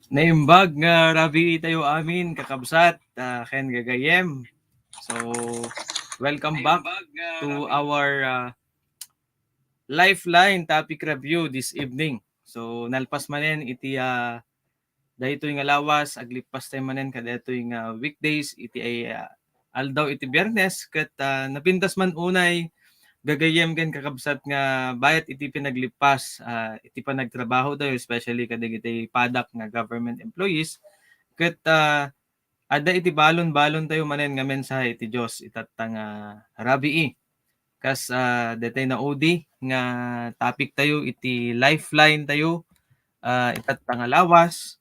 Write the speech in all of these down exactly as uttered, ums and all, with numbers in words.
Naimbag nga rabii tayo amin, kakabsat, ah, ken gagayyem. So, welcome back to our, ah, Lifeline topic review this evening. So, nalpas manen iti, ah, daytoy nga lawas, aglippas tayo manen kadaytoy nga weekdays, iti ay, ah, aldaw iti Biyernes, ket, ah, napintas man unay gagayyem ken kakabsat nga bayat iti pinaglippas, ah, iti panagtrabaho tayo, especially kadagiti padak nga government employees, ket, ah, adda iti balon-balon tayo manen nga mensahe iti Dios itatta nga rabii. Kas, ah, detay naudi nga topic tayo iti lifeline tayo, ah, itatta nga lawas,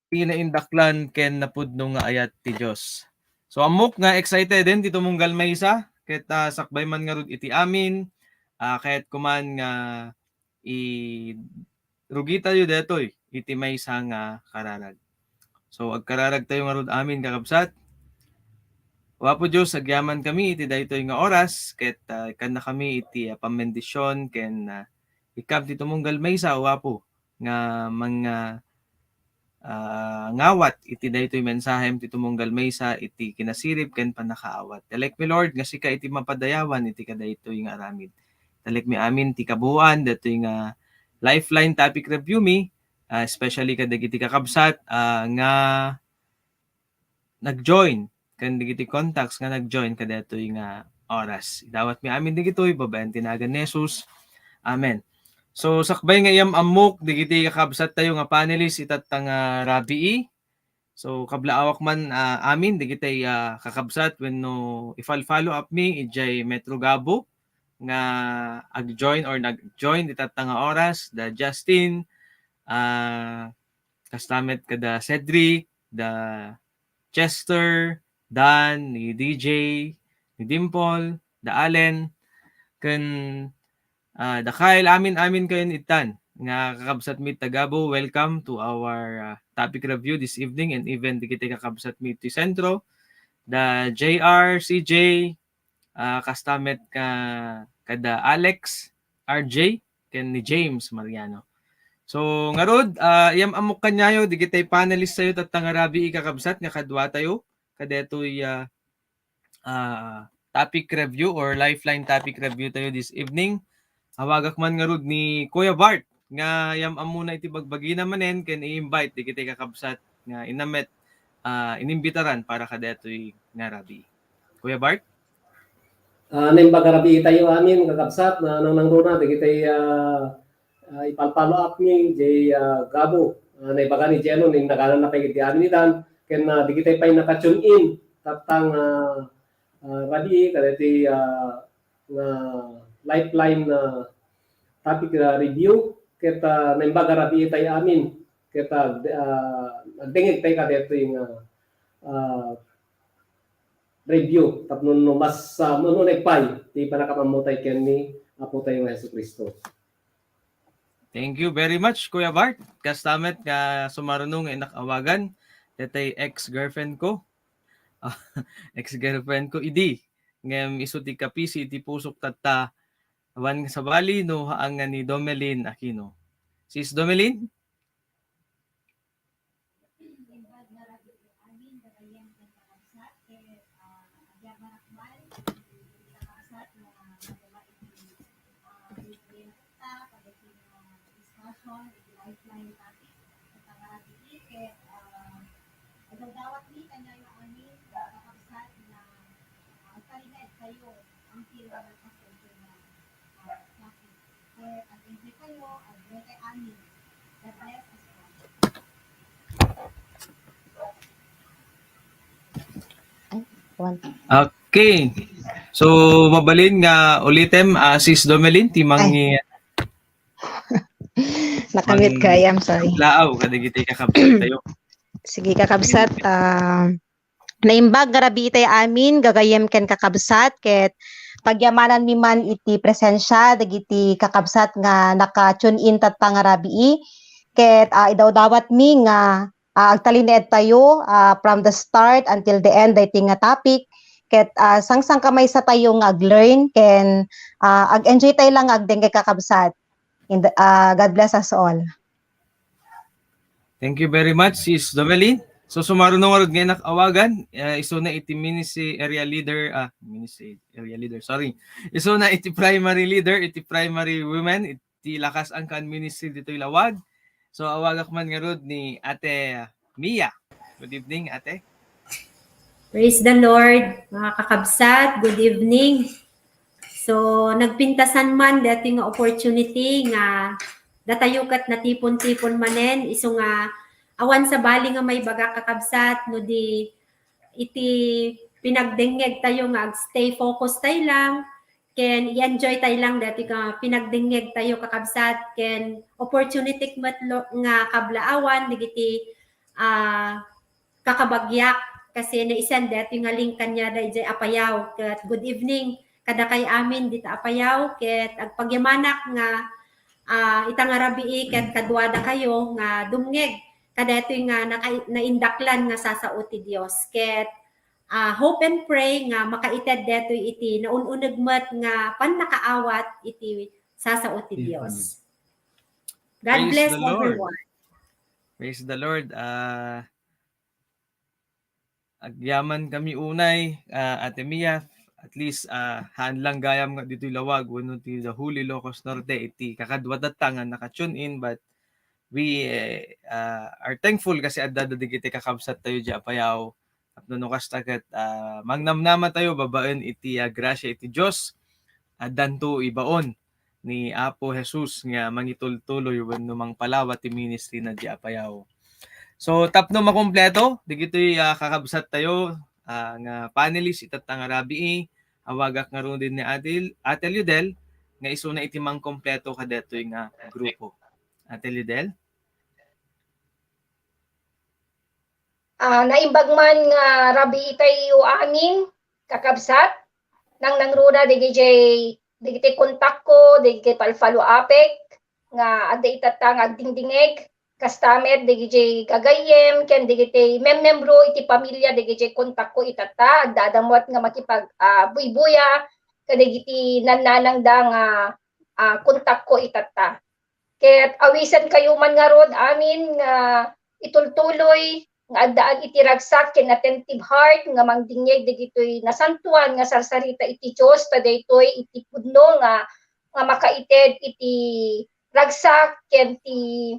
ti naindaklan ken napudno nga ayat ti Dios. So, ammok nga excited din ti tumunggal maysa, ket, ah, sakbay man ngarud iti amin, ah, kayat ko man nga i-, rugitayo detoy iti maysa nga kararag. So, agkararag tayo ngarud amin, kakabsat. O Apo Dios, agyaman kami iti daytoy nga oras, ket, ah, ikkanna kami iti, ah, pambendision ken, ah, ikam ti tumunggal maysa, O Apo, nga manga-, ah, ngawat iti daytoy mensahem ti tumunggal maysa iti kinasirib ken pannakaawat. Talekmi, Lord, nga sika iti mapadayawan iti kadaytoy nga aramid. Talekmi amin ti kabuoan daytoy nga lifeline topic review mi, ah, especially kadagiti kakabsat, ah, nga nag-join ken dagiti contacts nga nag-join kadaytoy nga oras. Idawatmi amin dagitoy babaen ti nagan ni Jesus. Amen. So, sakbay nga iyam-ammok dagiti kakabsat tayo nga panelist itatta nga rabii. So, kablaawak man, ah, amin dagiti, ah, kakabsat wenno i-follow up mi idiay Metro Gabo nga ag-join or nag-join itatta nga oras, da Justin, ah, kasta met kada Cedric, da Chester, Dan, ni D J, ni Dimple, da Allen, ken, ah, da Kyle, amin, amin kayo ittan nga kakabsat mi taga Gabo. Welcome to our, ah, topic review this evening, and even dagiti kakabsat mi ti Sentro, da J R, C J, ah, kasta met ka, kada Alex, R J, ken ni James Mariano. So, ngarud, ah, iyam-ammok kaniayo, dagiti panelist tayo, tatta nga rabii, kakabsat, nga kadua tayo, kadetoy, ah, ah, topic review or lifeline topic review tayo this evening. Awagak man ngarud ni Kuya Bart, nga iyam-ammona iti bagbagina manen, ken i-invite dagiti kakabsat nga inna met, ah, inimbitaran para kadetoy nga rabii. Kuya Bart? Ah, naimbag a rabii tayo amin, kakabsat, nga nangnangruna dagiti, ah, ah, i-follow up mi, jay, ah, Gabo. Ah, naibaga ni Jeno, ni nagana na pay iti amin itan, ken, ah, dagiti pay naka-tune in, tatta nga, ah, rabii, kadagiti, ah, nga lifeline, ah, topic, ah, review, ket, ah, naimbag a rabii tayo amin, ket, ah, d-, ah, agdengngeg tayo kadaytoy nga, ah, review tapno no mas, ah, mauneg pay ti pannakaammo tayo ken ni Apo tayo nga Jesu-Cristo. Thank you very much, Kuya Bart. Kasta met nga sumaruno nga innak awagan, detay ex-girlfriend ko. Ex-girlfriend ko idi. Ngem isu ti kapisi iti pusok tatta, awan nga sabali no haan nga ni Domelin Aquino. Sis Domelin? Ay, one. Okay. So, mabalin nga ulitem, ah, Sis Domelin, ti Ay. mangi-, Nakamute man-, ka, I'm sorry. Laaw, kadagiti kakabsat tayo. Sige, kakabsat, ah, naimbag nga rabii tayo amin, gagayyem ken kakabsat, ket pagyamananmi man iti presensia dagiti kakabsat nga naka-tune in tatta nga rabii, ket, ah, idawdawatmi nga, ah, agtalinaedtayo, ah, from the start until the end daytoy nga topic, ket, ah, sangsangkamaysatayo nga ag-learn ken, ah, ag-enjoy tayo lang nga agdengngeg, kakabsat. In the, ah, God bless us all. Thank you very much, Sis Domelin. So, sumaruno ngarud nga innak awagan, ah, isuna iti ministry area leader, ah, ministry area leader, sorry. Isuna iti primary leader, iti primary women, iti Lakas Angkan Ministry ditoy Lawag. So, awagak man ngarud ni Ate Mia. Good evening, Ate. Praise the Lord, mga kakabsat. Good evening. So, nagpintasan man dati nga opportunity nga datayo ket natipon-tipon manen, isu nga awan sabali nga maibaga, kakabsat, no di iti pinagdengngeg tayo nga ag-stay focus tay lang, ken i-enjoy tay lang dati nga pinagdengngeg tayo, kakabsat, ken opportunity met lo-, nga kablaawan dagiti, ah, kakabagyak, kasi nai-send dati nga link kaniada idiay Apayao. Ket good evening kadakay amin dita Apayao, ket agpagyamanak nga, ah, ita nga rabii ket kaduadakayo nga dumngeg kadaytoy nga naka-, naindaklan nga sasao ti Dios. Ket, ah, hope and pray nga makaited daytoy iti naun-uneg met nga pannakaawat iti sasao ti Dios. God bless everyone. Praise the Lord. Ah, agyaman kami unay, ah, Ate Mia, at least, ah, haan lang gayam nga ditoy Lawag, wenno ti the Holy Locos Norte, iti kakadua tatta nga naka-tune in, but we, eh, ah, are thankful kasi adda dagiti kakabsat tayo di Apayao. Tapno no kasta ket, ah, mangnamnama tayo babaen iti, ah, gracia iti Dios, addanto ibaon ni Apo Jesus nga mangitultuloy wenno mangpalawa ti ministry na di Apayao. So, tapno makompleto, dagitoy, ah, kakabsat tayo, ah, nga panelist itatta nga rabii, awagak ngaruden ni Ate, Ate Liudel, nga isuna iti mangkompleto kadaytoy nga grupo. Ate Liudel? Ah, naimbag man nga rabii tayo amin, kakabsat, nangnangruna dagiti, dagiti kontakko, dagiti palfalo apek, nga adda itatta nga agdingdingeg, kasta met dagiti gagayyem, ken dagiti memmembro iti pamilya dagiti kontakko itatta, adda, adda met nga makipag, ah, buybuya, kadagiti nannanangda nga, ah, kontakko itatta. Ket awisenkayo man ngarud amin nga itultuloy nga addaan iti ragsak ken attentive heart nga mangdingngeg dagitoy nasantoan nga sarsarita iti Dios, ta daytoy iti pudno nga, nga makaited iti ragsak ken ti,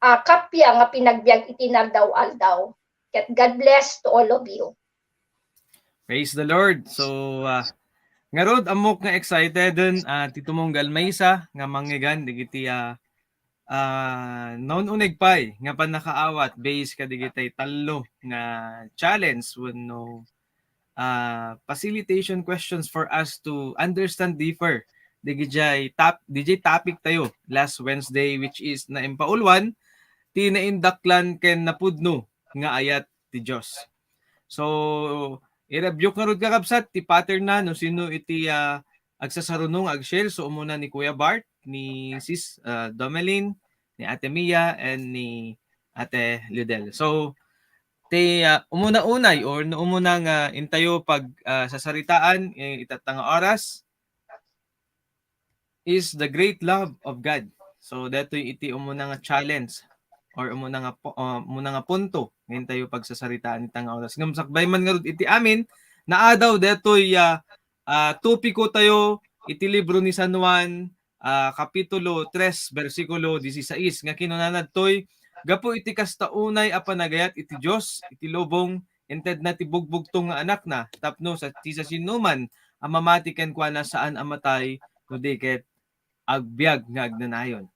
ah, kappia nga pinagbiag iti inaldaw-aldaw. Ket God bless to all of you. Praise the Lord. So, ah, ngarud, ammok nga excited, ah, ti tumunggal maysa nga mangngeggan dagiti, ah, ah, naun-uneg pay nga pannakaawat based kadagiti tallo nga challenge wenno, ah, facilitation questions for us to understand deeper dagiti top-, dagiti topic tayo last Wednesday, which is naimpaulwan ti naindaklan ken napudno nga ayat ti Dios. So, i-review ko ngarud, kakabsat, ti pattern na no sino iti, ah, agsasaruno nga ag-share. So, umuna ni Kuya Bart, ni Sis, ah, Domelin, ni Ate Mia, and ni Ate Lidel. So, ti, ah, umuna unay or no umuna nga intayo pag, ah, sasaritaan, eh, itatta nga oras, is the great love of God. So, daytoy iti umuna nga challenge or umuna nga pu-, uh, umuna nga punto nga intayo pagsasaritaan ita nga oras. Ngem sakbay man ngarud iti amin, naadaw daytoy, ah, ah, topiko tayo iti libro ni San Juan, ah, kapitulo tres, bersikulo dieciséis, nga kinunana ditoy, gapu iti kasta unay a panagayat iti Dios, iti lubong, intedna ti bugbugtong nga Anakna, tapno sa, ti sasinoman a mamati kenkuana saan a matay no di ket agbiag nga agnanayon.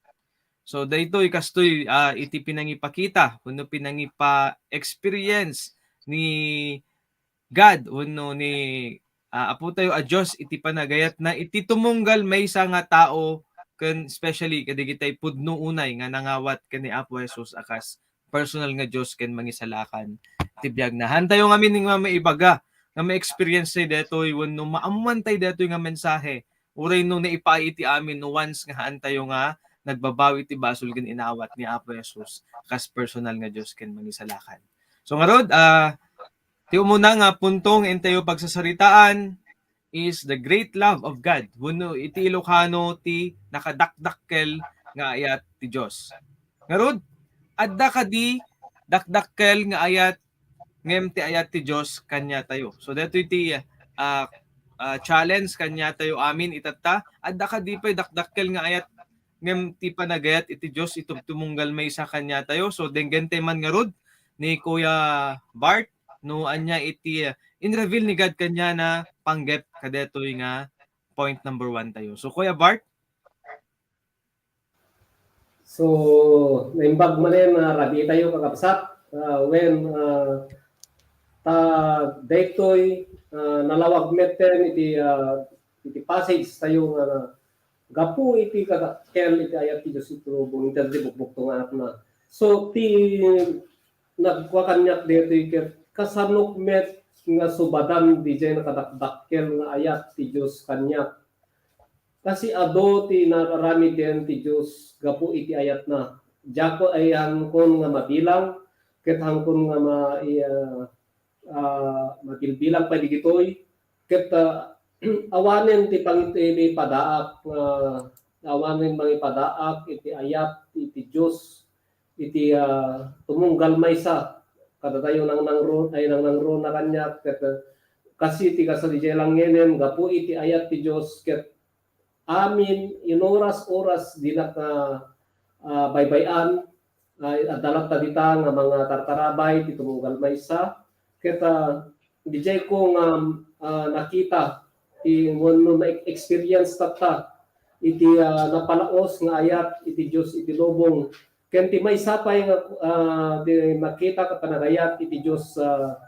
So, daytoy kastoy, ah, iti pinangipakita wenno pinangipa-experience ni God wenno ni, ah, Apo tayo a Dios iti panagayatna iti tumunggal maysa nga tao, ken especially kadagitay pudno unay nga nangawat ken ni Apo Jesus a kas personal nga Dios ken Mangisalakan ti biagna. Haantayo ngamin nga maibaga nga ma-experience tay daytoy wenno maammoan tay daytoy nga mensahe, uray no naipaay iti amin no once nga haantayo nga nagbabawi iti basol ken inawat ni Apo Jesus kas personal nga Dios ken Mangisalakan. So ngarud, ah, ti umuna nga punto nga intayo pagsasaritaan is the great love of God. Wenno iti Ilocano ti nakadakdakkel nga ayat ti Dios. Ngarud, adda kadi dakdakkel nga ayat ngem ti ayat ti Dios kaniatayo. So daytoy ti, ah, ah, challenge kaniatayo amin itatta. Adda kadi pay dakdakkel nga ayat ngem ti panagayat iti Dios itumtumunggal maysa kaniatayo. So denggentay man ngarud ni Kuya Bart no ania iti, ah, in-reveal ni God kaniana panggep kadaytoy nga point number one tayo. So Kuya Bart? So, naimbag manen a rabii tayo, kakabsat. Ah, wen, ah, ta daytoy, ah, nalawag metten iti, ah, iti passage tayo nga gapu iti kadakkel iti ayat ti Dios iti lubong, inted ti bukbukto nga anakna. So, ti nagkua kaniak daytoy ket kasanok met nga subadan diay nakadakdakkel nga ayat ti Dios kaniak. Kasi adu ti naaramiden ti Dios gapu iti ayatna. Diak ayankon nga mabilang, ket hankon nga ma-, i-, ah, ah, mabilbilang pay digitoy. Ket, ah, awanen ti pangipadaak nga, awanen mangipadaak iti ayat iti Dios iti, ah, tumunggal maysa kadatayo nangnangro-, ay, nangnangruna kaniak, ket, ah, kasi ti kasta diay langngenen, gapu iti ayat ti Dios, ket amin, inoras-oras, dinak, ah, ah, baybay-an, ah, adda latta dita nga mga tartarabay ti tumunggal maysa, ket, ah, diay ko nga, ah, nakita ti wenno na-experience tatta iti, ah, napalaos nga ayat iti Dios iti lubong. Ken ti maysa pay nga, ah, ti makita ket panagayat iti Dios, ah,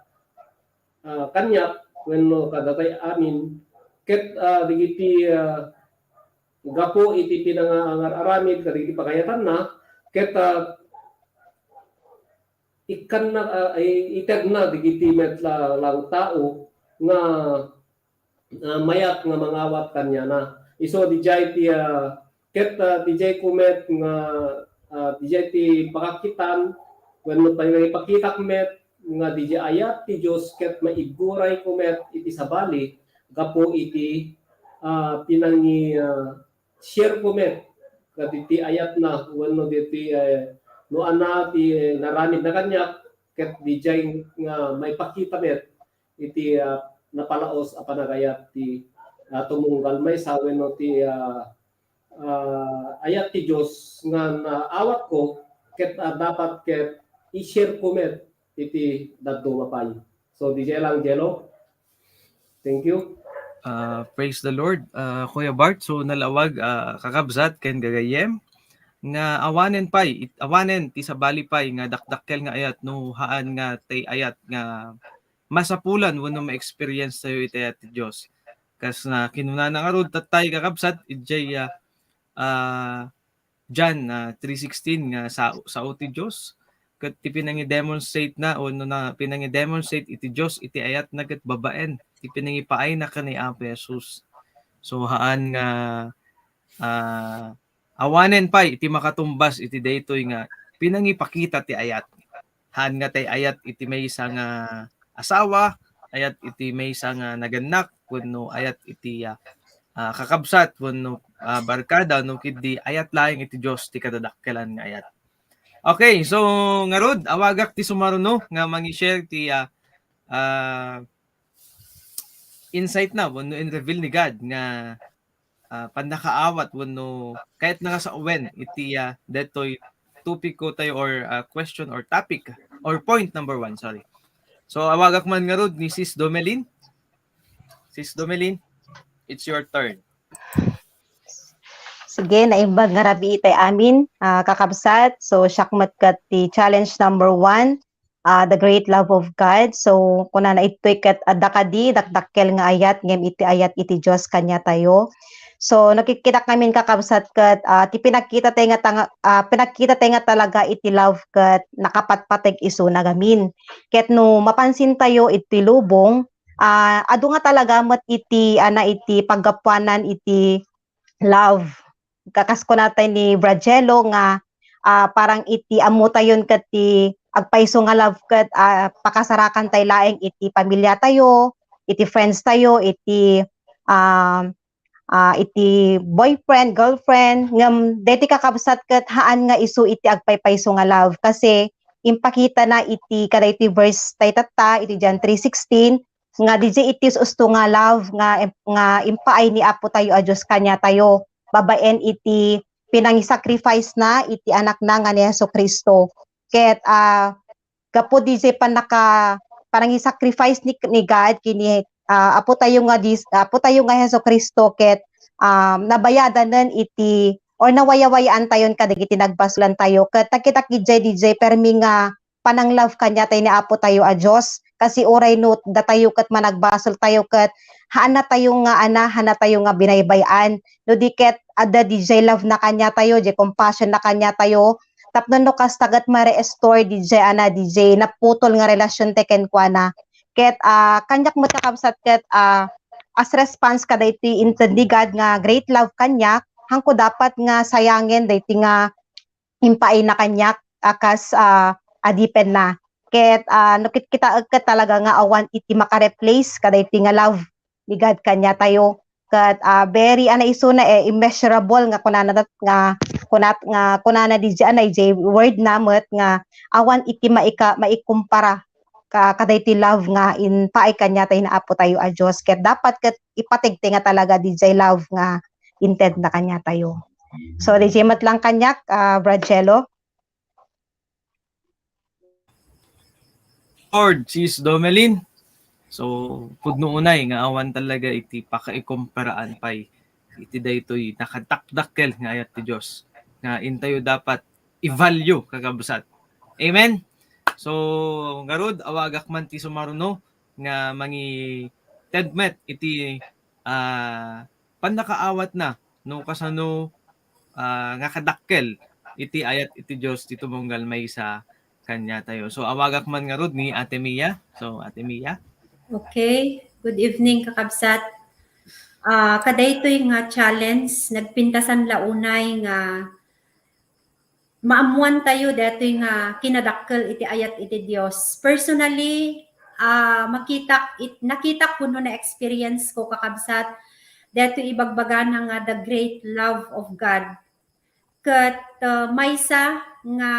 ah, kaniak wenno kadatay amin. Ket, ah, digiti, ah, gapu iti pinangaar-aramid kadagiti pagayatanna, ket, ah, ikkanna, ah, i-, itedna digiti met la-, lang tao nga, ah, mayat nga mangawat kaniana. Isu didiay ti, ah, ket, ah, didiay ko met nga, ah, didiay ti pakakitan, wenno panangipakitak met nga didiay ayat ti Dios ket maigguray ko met iti sabali gapu iti, ah, pinangi-, ah, share ko met kaditi ayatna wenno diti, eh, no ania ti naramidna kaniak, ket didiay nga maipakita met iti, ah, napalaos a panagayat ti, ah, tumunggal maysa wenno ti, ah, ah, ayat ti Dios nga naawatko ket, ah, dapat ket i-share ko met iti dadduma pay. So, didiay lang, Jello. Thank you. Ah, praise the Lord, ah, Kuya Bart. So, nalawag, ah, kakabsat ken gagayyem, nga awanen pay, it-, awanen ti sabali pay nga dakdakkel nga ayat no haan nga tay ayat nga masapulan wenno ma-experience tayo iti ayat ti Dios. Kas na kinunana ngarud, tattay kakabsat, idiay, ah, ah, John, ah, three sixteen nga sa-, sao ti Dios. Ket ti pinangi-demonstrate na, wenno na pinangi-demonstrate iti Dios iti ayatna ket babaen ti pinangipaayna ken ni Apo Jesus. So, haan nga, ah, awanen pay iti makatumbas iti daytoy nga pinangipakita ti ayat. Haan nga tay ayat iti maysa nga asawa, ayat iti maysa nga nagannak, wenno ayat iti, ah, ah, kakabsat, wenno, ah, barkada, no, ketdi ayat laeng iti Dios ti kadadakkelan nga ayat. Okay, so ngarud, awagak ti sumaruno nga mangi-share ti, ah, ah, insight na wenno in-reveal ni God nga, ah, pannakaawat wenno kayatna nga sawen iti, ah, detoy topiko tayo or, ah, question or topic or point number one, sorry. So, awagak man ngarud ni Sis Domelin. Sis Domelin, it's your turn. Sige, naimbag nga rabii tay amin, ah, kakabsat. So, siak met ket ti challenge number one, ah, the great love of God. So, kunana ditoy ket adda kadi dakdakkel nga ayat ngem iti ayat iti Dios kaniatayo. So, nakikita ngamin kakabsat ket, ah, ti pinagkita tay nga tanga-, ah, pinagkita tay nga talaga iti love ket nakapatpateg isuna ngamin. Ket no mapansin tayo iti lubong, ah, adu nga talaga met iti, ana, iti paggapuanan iti love. Ka-, kas kunatay ni Brad Jello nga, ah, parang iti ammotayon ket ti agpayso nga love ket, ah, pakasarakan tay laeng iti pamilya tayo, iti friends tayo, iti, ah, ah, iti boyfriend, girlfriend, ngem deti kakabsat ket haan nga isu iti agpaypayso nga love. Kasi impakitana iti kadaytoy verse tayo tatta, iti John three sixteen, nga didiay iti us-usto nga love nga, nga impaay ni Apo tayo a Dios kaniatayo, babaen iti pinangisacrifice na iti Anakna nga ni Jesu-Cristo. Ket, ah, gapu didiay pannaka-, panangisacrifice ni, ni God ken ni, ah, Apo tayo nga Dis-, Apo tayo nga Jesu-Cristo ket, ah, nabayadanen iti, or nawayawayaan tayon kadagiti nagbasolan tayo. Ket nagkitak idiay didiay permi nga panang-love kaniatayo ni Apo tayo a Dios. Kasi uray no datayo ket managbasol tayo ket haanna tayo nga ana, haanna tayo nga binaybay-an. No di ket adda didiay love na kaniatayo, diay compassion na kaniatayo, tapno no kasta ket ma-restore didiay ana, didiay naputol nga relasyon tayo kenkuana. Ket, ah, kaniak met kakabsat ket, ah, as response kadaytoy inted ni God nga great love kaniak, haanko dapat nga sayangen daytoy nga impaayna kaniak a kas, ah, adipenna. Ket, ah, nakitkitaek ket talaga nga awan iti maka-replace kadaytoy nga love ni God kaniatayo. Ket, ah, very, ano, isuna, eh, immeasurable nga kunana dat-, nga kunat-, nga kunana didiay, ano, didiay word na met nga awan iti maika-, maikumpara ka-, kadaytoy love nga impaay kaniatayo ni Apo tayo a Dios. Ket dapat ket ipateg tayo nga talaga didiay love nga inted na kaniatayo. So, didiay met lang kaniak, ah, Brad Jello. Lord, Sis Domelin. So, pudno unay nga awan talaga iti pakaikumparaan pay iti daytoy nakadakdakkel nga ayat ti Dios nga intayo dapat i-value, kakabsat. Amen? So, ngarud, awagak man ti sumaruno nga mangited met iti, ah, pannakaawatna no kasano, ah, nga kadakkel iti ayat iti Dios ti tumunggal maysa kaniatayo. So, awagak man ngarud ni Ate Mia. So, Ate Mia. Okay. Good evening, kakabsat. Ah, kadaytoy nga challenge, nagpintasan la unay nga maammuan tayo daytoy nga kinadakkel iti ayat iti Dios. Personally, ah, makitak it-, nakitak wenno na-experience ko, kakabsat, daytoy ibagbagana nga the great love of God. Ket, ah, maysa nga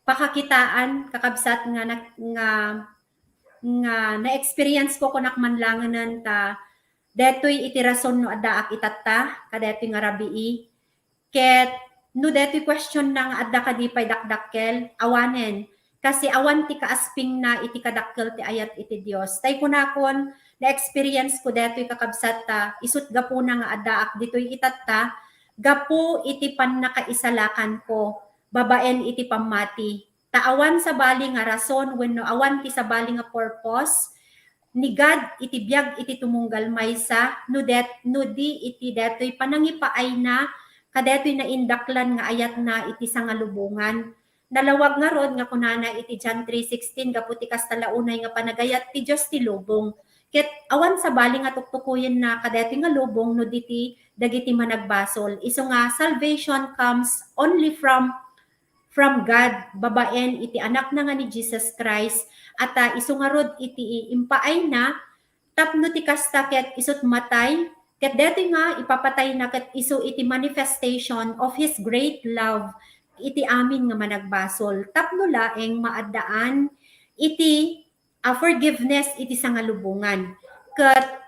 pakakitaan, kakabsat, nga na-, nga, nga na-experience ko, kunak man langenen ta, daytoy iti rason no addaak itatta, kadaytoy nga rabii. Ket no daytoy questionna nga adda kadi pay dakdakkel, awanen, kasi awan ti kaaspingna iti kadakkel ti ayat iti Dios. Tay kunakon, na-experience ko daytoy, kakabsat, ta isut' gapuna nga addaak ditoy itatta, gapu iti pannakaisalakanko babaen iti pammati. Ta awan sabali nga rason wenno awan ti sabali nga purpose ni God iti biag iti tumunggal maysa, no det-, no di iti daytoy panangipaayna kadaytoy naindaklan nga ayatna iti sangalubongan. Nalawag ngarud nga kunana iti John three sixteen, gapu ti kasta la unay nga panagayat ti Dios ti lubong. Ket awan sabali nga tuktukoyenna kadaytoy nga lubong no di ti dagiti managbasol. Isu nga salvation comes only from from God babaen iti Anakna nga ni Jesus Christ, a ta isu ngarud iti impaayna, tapno ti kasta ket isut' matay, ket daytoy nga ipapatayna ket isu iti manifestation of His great love iti amin nga managbasol, tapno laeng maaddaan iti a forgiveness iti sangalubongan. Ket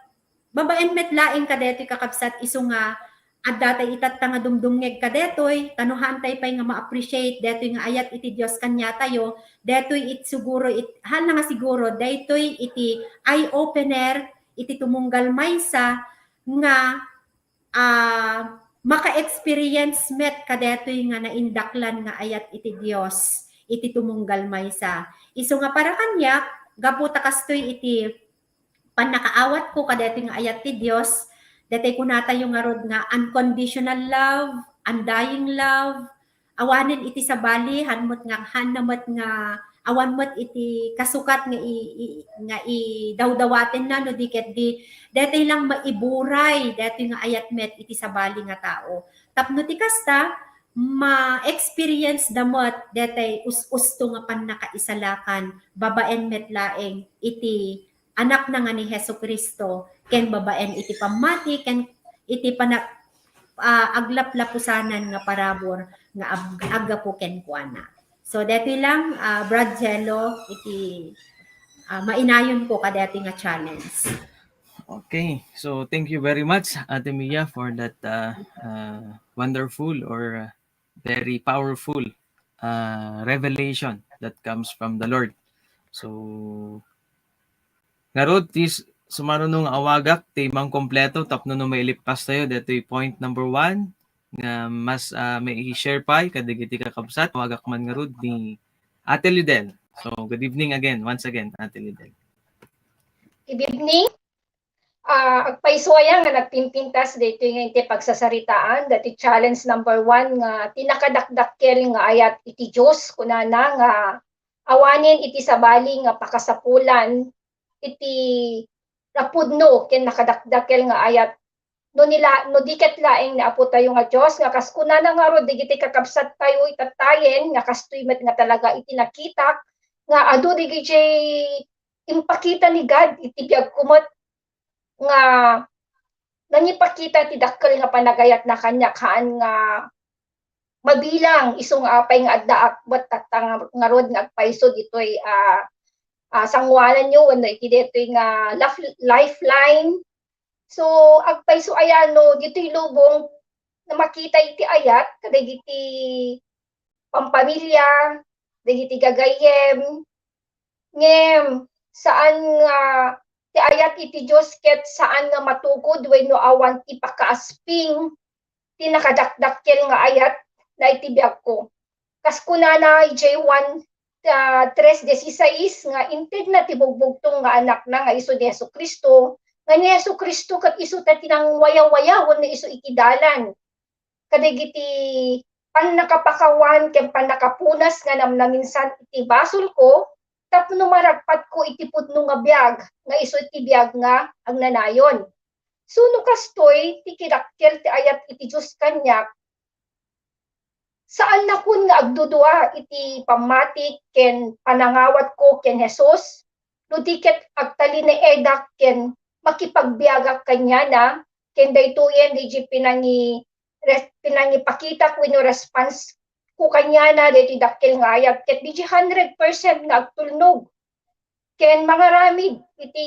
babaen met laeng kadaytoy, kakabsat, isu nga adda tay itatta nga dumdumngeg kadaytoy, ta no haantay pay nga ma-appreciate daytoy nga ayat iti Dios kaniatayo, daytoy it siguro it, haan na nga siguro, daytoy iti eye-opener iti tumunggal maysa nga ah, maka-experience met kadaytoy nga naindaklan nga ayat iti Dios iti tumunggal maysa. Isu nga para kaniak, gapu ta kastoy iti pannakaawatko kadaytoy nga ayat ti Dios, daytoy kunatayo ngarud nga unconditional love, undying love, awanen iti sabali, haan met nga, haan na met nga, awan met iti kasukat nga i-, i-, nga idawdawatenna no di ket di, daytoy lang maiburay, daytoy nga ayat met iti sabali nga tao. Tapno ti kasta, ma-experience da met daytoy us-usto nga pannakaisalakan, babaen met laeng iti Anakna nga ni Jesu-Cristo, ken babaen iti pammati, ken iti pana-, ah, aglaplapusanan nga parabur nga ag-, aggapu kenkuana. So, detoy lang, ah, Brad Jello, iti, ah, mainayon ko kadetoy nga challenge. Okay. So, thank you very much, Ate Mia, for that, uh, uh, wonderful or, uh, very powerful, uh, revelation that comes from the Lord. So, ngarud, ti s-, sumaruno nga awagak ti mangkompleto tapno no mailippas tayo, detoy point number one, nga mas, ah, mai-share pay kadagiti kakabsat, awagak man ngarud ni Ate Lidel. So, good evening again, once again, Ate Lidel. Good evening. Ah, agpayso aya nga nagpimpintas daytoy nga iti pagsasaritaan, dati challenge number one nga ti nakadakdakkel nga ayat iti Dios, kunana nga awanen iti sabali nga pakasapulan iti napudno ken nakadakdakkel nga ayat no nila, no di ket laeng ni Apo tayo nga Dios, nga kas kunana ngarud dagiti kakabsat tayo itattayen, nga kastoy met nga talaga iti nakitak, nga adu dagiti impakita ni God iti biagko met nga nangipakita ti dakkel nga panagayatna kaniak haan nga mabilang isu nga apay nga addaak met tatta nga ngarud nga agpayso ditoy, ah, ah, sangoananyo wenno iti detoy nga laf-, lifeline. So, agpayso aya no ditoy lubong na makita iti ayat kadagiti pampamilya, dagiti gagayyem, ngem saan nga ti ayat iti Dios ket saan nga matukod wenno awan ti pakaasping ti nakadakdakkel nga ayat na iti biagko. Kas kunana idiay Juan, ah, tres dieciséis nga intedna ti bugbugtong nga anakna nga isu ni Jesu-Cristo, nga ni Jesu-Cristo ket isu ta ti nangwayawaya wenno isu iti dalan kadagiti pannakapakawan ken pannakapunas nga namnaminsan iti basolko tapno maragpatko iti pudno nga biag nga isu ti biag nga agnanayon. So no kastoy ti kidakkel ti ayat iti Dios kaniak, saannakon nga agdudua iti pammatik ken panangawatko ken Jesus, no di ket agtalineedak ken makipagbiagak kaniana, ken daytoyen diay pinangi-, res-, pinangipakitak wenno response ko kaniana daytoy dakkel nga ayat ket diay hundred percent nga agtulnog ken mangaramid iti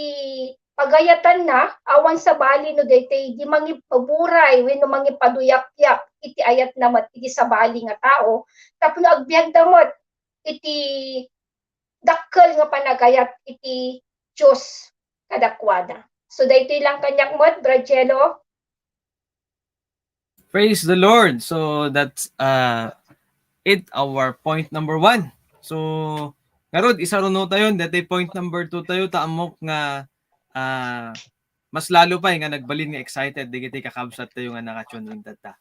pagayatanna, awan sabali no daytoy di mangipaburay wenno mangipaduyakyak iti ayatna met iti sabali nga tao tapno agbiagda met iti dakkel nga panagayat iti Dios kadakuada. So, daytoy lang kaniak met, Brad Jello. Praise the Lord. So that's, uh, it, our point number one. So ngarud, isaruno tayo, dati point number two tayo, ta ammok nga, ah, mas lalo pay nga nagbalin nga excited dagiti kakabsat tayo nga naka-tune in tatta.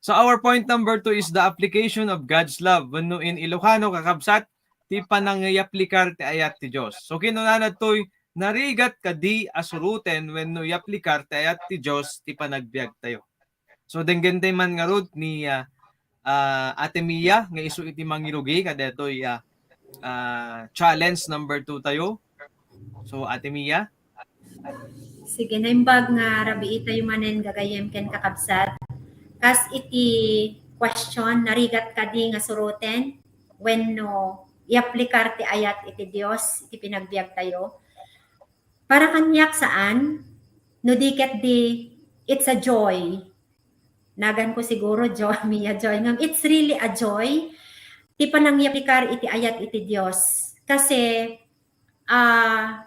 So our point number two is the application of God's love. Wenno in Ilocano, kakabsat, ti panangiyaplikar ti ayat ti Dios. So kinunana ditoy, narigat kadi a suroten wenno iyaplikar ti ayat ti Dios ti panagbiag tayo. So denggen tay man ngarud ni, ah, ah, Ate Mia nga isu iti mangirugi kadetoy, ah, ah, challenge number two tayo. So Ate Mia. Sige, naimbag nga rabii tayo manen gagayyem ken kakabsat. Kas iti question, narigat kadi nga suroten wenno iaplikar ti ayat iti Dios iti pinagbiag tayo? Para kaniak, saan. No di ket di, it's a joy. Nagan ko siguro joy, Mia, joy. Ngem it's really a joy ti panangiaplikar iti ayat iti Dios. Kasi, ah,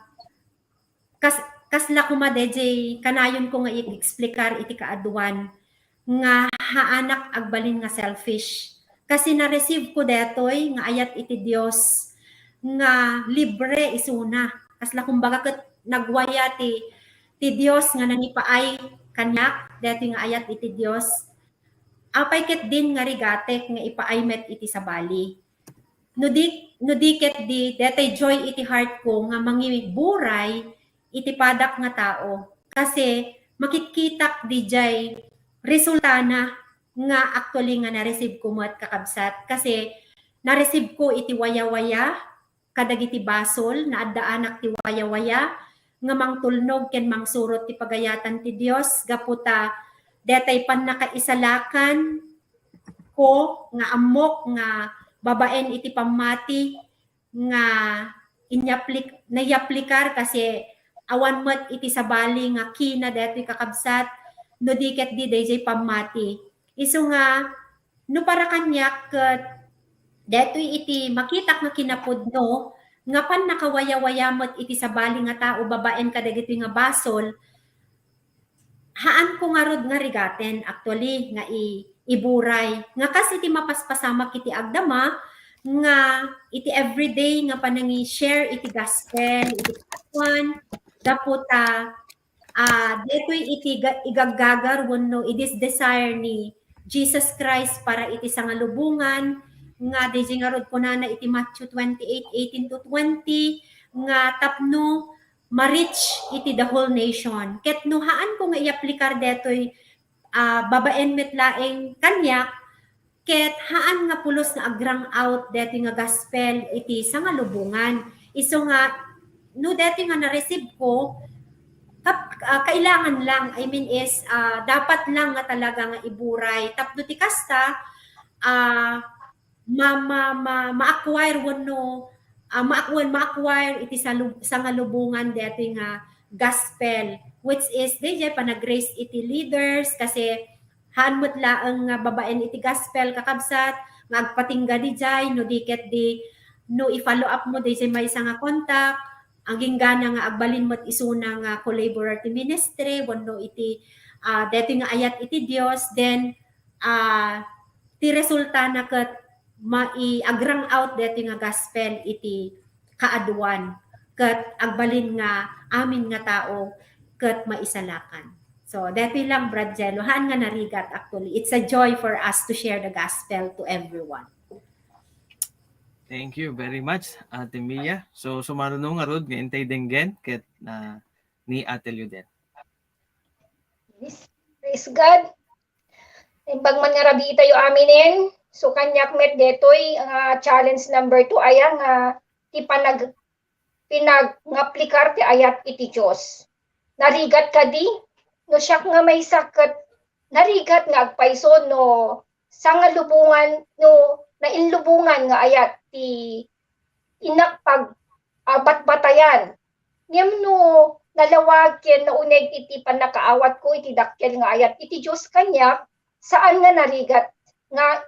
kas-, kasla koma daydiay kanayon ko nga i-explicar iti kaaduan nga haanak agbalin nga selfish. Kasi na-receive ko daytoy nga ayat iti Dios nga libre isuna. Kasla kumbaga ket nagwaya ti, ti Dios nga nangipaay kaniak daytoy nga ayat iti Dios. Apay ket din nga rigatek nga ipaay met iti sabali. No di, no di ket di, daytoy joy iti heart ko nga mangiburay iti padak nga tao. Kasi makitkitak didiay resultana nga actually nga na-receive ko met, kakabsat. Kasi na-receive ko iti wayawaya kadagiti basol, naaddaanak ti wayawaya nga mangtulnog ken mangsurot ti pagayatan ti Dios gapu ta daytoy pannakaisalakan ko nga ammok nga babaen iti pammati nga inyaplik-, naiyaplikar kasi awan met iti sabali nga kina daytoy kakabsat, no di ket di dayjay pammati. Isu nga, no para kaniak ket daytoy iti makitak nga kinapudno nga pannakawayawaya met iti sabali nga tao babaen kadagitoy nga basol, haanko ngarud nga rigaten actually nga i-, iburay. Nga kas iti mapaspasamak iti agdama, nga iti everyday nga panangi-share iti gospel, iti kaaduan, gapu ta, ah, daytoy iti ga-, igaggagar wenno it is desire ni Jesus Christ para iti sangalubongan, nga dayjay ngarud kunana iti Matthew twenty-eight eighteen to twenty, nga tapno ma-reach iti the whole nation. Ket no haanko nga iaplikar daytoy, ah, babaen met laeng kaniak, ket haan nga pulos nga agrang out daytoy nga gospel iti sangalubongan. Isu nga, no daytoy nga na-receive ko, kap-, ah, kailangan lang, I mean is, ah, dapat lang nga talaga nga iburay. Tapno ti kasta, ah, ma-, ma-, ma-, ma-acquire wenno, ah, ma-, wen ma-acquire iti salu-, sangalubongan daytoy nga gospel, which is dayjay panag-raise iti leaders, kasi haan met laeng nga babaen iti gospel, kakabsat, nga agpatingga dayjay, no di ket di, no i-follow up mo dayjay maysa nga contact, agingga na nga agbalin met isuna nga collaborator ti ministry, wenno iti, ah, daytoy nga ayat iti Dios, then, ah, ti resultana ket mai-, agrang out daytoy nga gospel iti kaaduan, ket agbalin nga amin nga tao ket maisalakan. So, daytoy lang, Brad Jello. Haan nga narigat, actually. It's a joy for us to share the gospel to everyone. Thank you very much, Ate Mia. So, sumaruno ngarud nga intay denggen ket, ah, ni Ate Liuden. Yes. Praise God. Imbag man nga rabii tayo aminen, so kaniak met detoy nga challenge number two, aya nga ti panag-, pinangaplikar ti ayat iti Dios. Narigat kadi? No siak nga maysa ket narigat nga agpayso no sangalubongan, no nainlubongan nga ayat ti innak pag-, ah, batbatayan. Ngem no nalawag ken nauneg iti pannakaawatko iti dakkel nga ayat iti Dios kaniak, saan nga narigat nga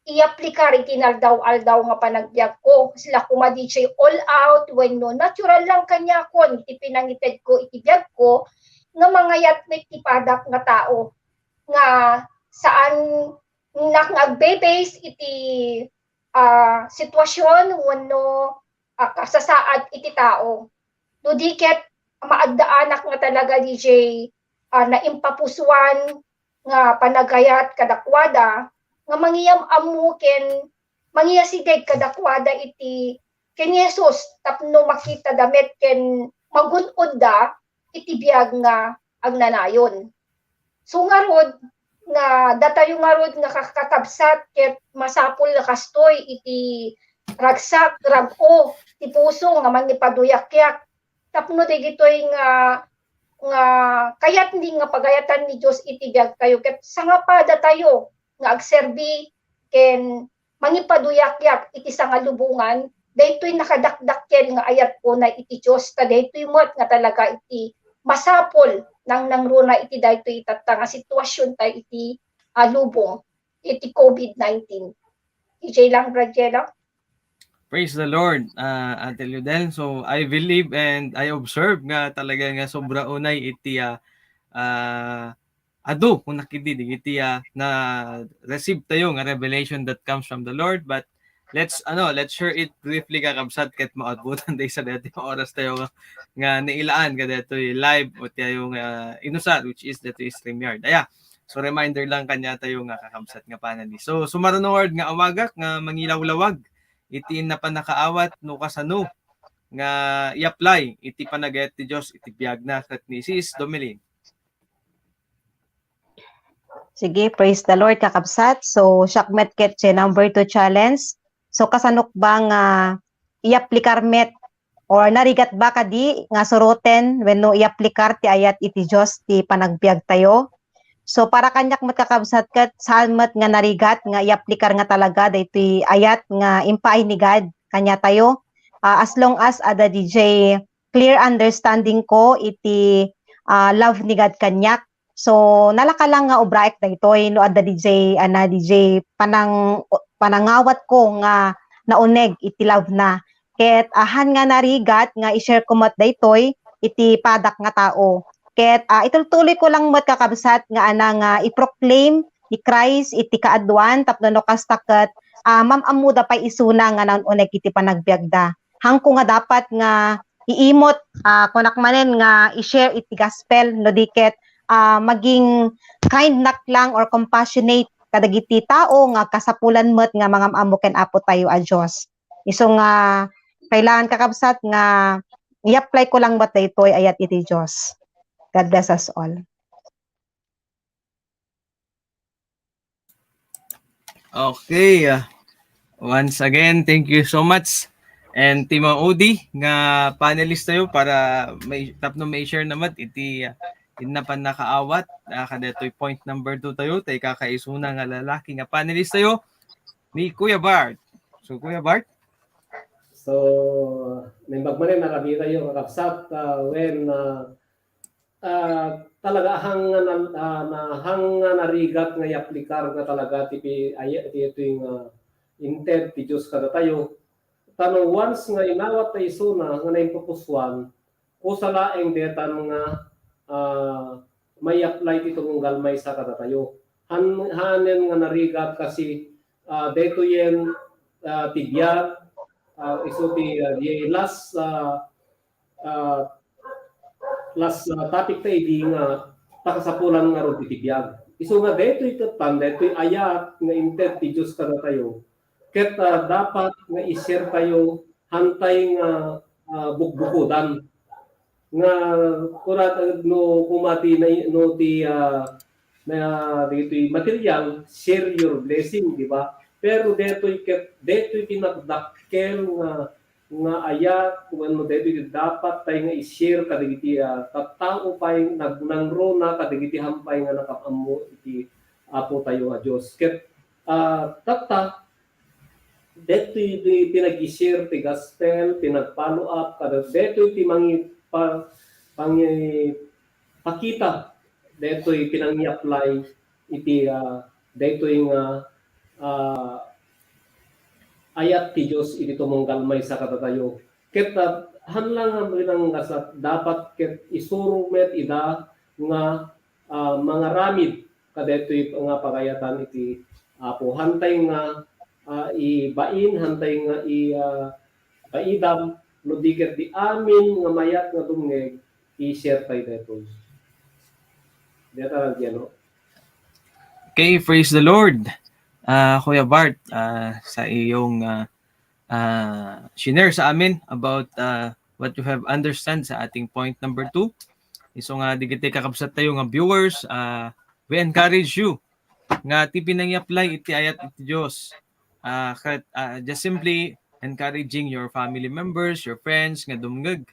iaplikar iti inaldaw-aldaw nga panagbiagko. Sila koma diay all out wenno natural lang kaniakon iti pinangitedko iti biagko nga mangayat met ti padak nga tao nga saan nak nga agbe-base iti, ah, sitwasyon wenno, ah, kasasaad iti tao. No di ket maaddaanak nga talaga diay, ah, naimpapusoan nga panagayat kadakuada, nga mangiyam-ammo ken mangiyasideg kadakuada iti ken ni Jesus tapno makitada met ken magun-odda iti biag nga agnanayon. So ngarud, nga datayo ngarud nga kak-, kakabsat ket masapul nga kastoy iti ragsak, rag-o ti puso nga mangipaduyakyak tapno dagitoy nga, nga kayatna nga pagayatan ni Dios iti biagtayo ket sangapadatayo nga agserbi ken mangipaduyakyak iti sangalubongan, daytoy nakadakdakkel nga ayat unay iti Dios, ta daytoy met nga talaga iti masapul nangnangruna iti daytoy itatta nga sitwasyon tayo iti, ah, lubong iti COVID nineteen. Ijay lang, Brad Jello. Praise the Lord, ah, Ate Liuden. So, I believe and I observe nga talaga nga sobra unay iti, ah, ah, adu, kunak idi, dagiti, ah, na-receive tayo nga revelation that comes from the Lord. But let's, ano, let's share it briefly, kakabsat, ket maabot tayo sa dati nga oras tayo nga, nga nailaan kadaytoy live o tayo nga inusar, which is dati StreamYard. Aya, so reminder lang kaniatayo nga kakabsat nga panani. So, sumaruno nga awagak nga mangilawlawag iti inna pannakaawat no kasano nga i-apply iti panagayat ti Dios iti biagna ket ni Sis Domelin. Sige, praise the Lord, kakabsat. So, siak met ket ti number two challenge. So, kasanok ba nga i-applikar met or narigat ba kadi nga suroten wenno i-applikar ti ayat iti Dios ti panagbiag tayo? So, para kaniak met, kakabsat, ket saan met nga narigat nga iaplikar nga talaga daytoy ayat nga impaay ni God kaniatayo. Ah, as long as adda diay clear understanding ko iti, ah, love ni God kaniak, so, nalaka lang nga ubraek daytoy no adda diay, ana, diay panang-, panangawat ko nga nauneg iti love na. Ket, ah, han nga narigat nga i-share ko met daytoy iti padak nga tao. Ket, ah, itultuloy ko lang met, kakabsat, nga ana nga i-proclaim ni Christ iti kaaduan tapno no kasta ket, ah, mam-ammoda pay isuna nga naun-uneg iti panagbiagda. Hanko nga dapat nga iimot, ah, kunak manen nga i-share iti gospel no di ket, ah, maging kindnak lang or compassionate kadagiti tao nga kasapulan met nga mangam-ammo ken Apo tayo a Dios. Isu nga kailangan, kakabsat, nga i-apply ko lang met daytoy ayat iti Dios. God bless us all. Okay. Ah, once again, thank you so much. And Team Udi nga panelist tayo para may tapno may share naman iti uh, inna pannakaawat. Uh, kadatoy point number two tayo, tay kakaisuna nga lalaki nga panelist tayo ni Kuya Bart. So Kuya Bart? So, naimbag manen, narabi tayo, kakabsat, uh, when uh, ah, talaga hang nga na, ah, na hang nga narigat nga iaplikar nga talaga ti pi-, ay, ti, ti nga intent ti Dios kadatayo. Tano once nga inawat ta isuna nga naimpupusuan, kusa laeng detan nga, ah, may-apply ti tumunggal maysa kadatayo. Han-, hanen nga narigat kasi, ah, daytoyen, ah, ti biag, ah, isu ti, ah, di last, ah, ah, last, ah, topic ta idi nga pakasapulan ngarud iti biag. Isu nga daytoy ket tan, daytoy ayat nga inted ti Dios kadatayo. Ket, ah, dapat nga i-share tayo hantay nga, ah, bukbukodan. Nga, kuna, no, kuma ti, na, no, ti, ah, na ditoy material, share your blessing, di ba? Pero detoy ket, detoy ti nagdakkel nga, nga ayat, wenno detoy ti dapat tay nga i-share kadagiti, ah, tattao pay nag-, nangruna kadagiti hampay nga nakam-ammo iti Apo tayo a Dios. Ket, ah, tatta, detoy ti pinag-i-share ti gospel, pinag-follow up, kada detoy ti mangi-, pa-, pangipakita, detoy pinangi-apply iti, ah, detoy nga, ah, ayat ti Dios iti tumunggal maysa kadatayo. Ket, ah, han lang nga binanggasat, dapat ket isuro met ida nga, ah, mangaramid kadaytoy nga pagayatan iti Apo. Hantay nga, ah, ibain, hantay nga i, ah, baidam, no di ket di amin nga mayat nga dumngeg, i-share tayo daytoy. Deta lang, Jeno. Okay, praise the Lord. Ah, Kuya Bart, ah, sa iyong, ah, ah, shinare sa amin about, ah, what you have understand sa ating point number two. Isu nga, digiti kakabsat tayo nga viewers, ah, we encourage you nga ti pinangi-apply iti ayat iti Dios. Ah, ket, ah, just simply encouraging your family members, your friends nga dumngeg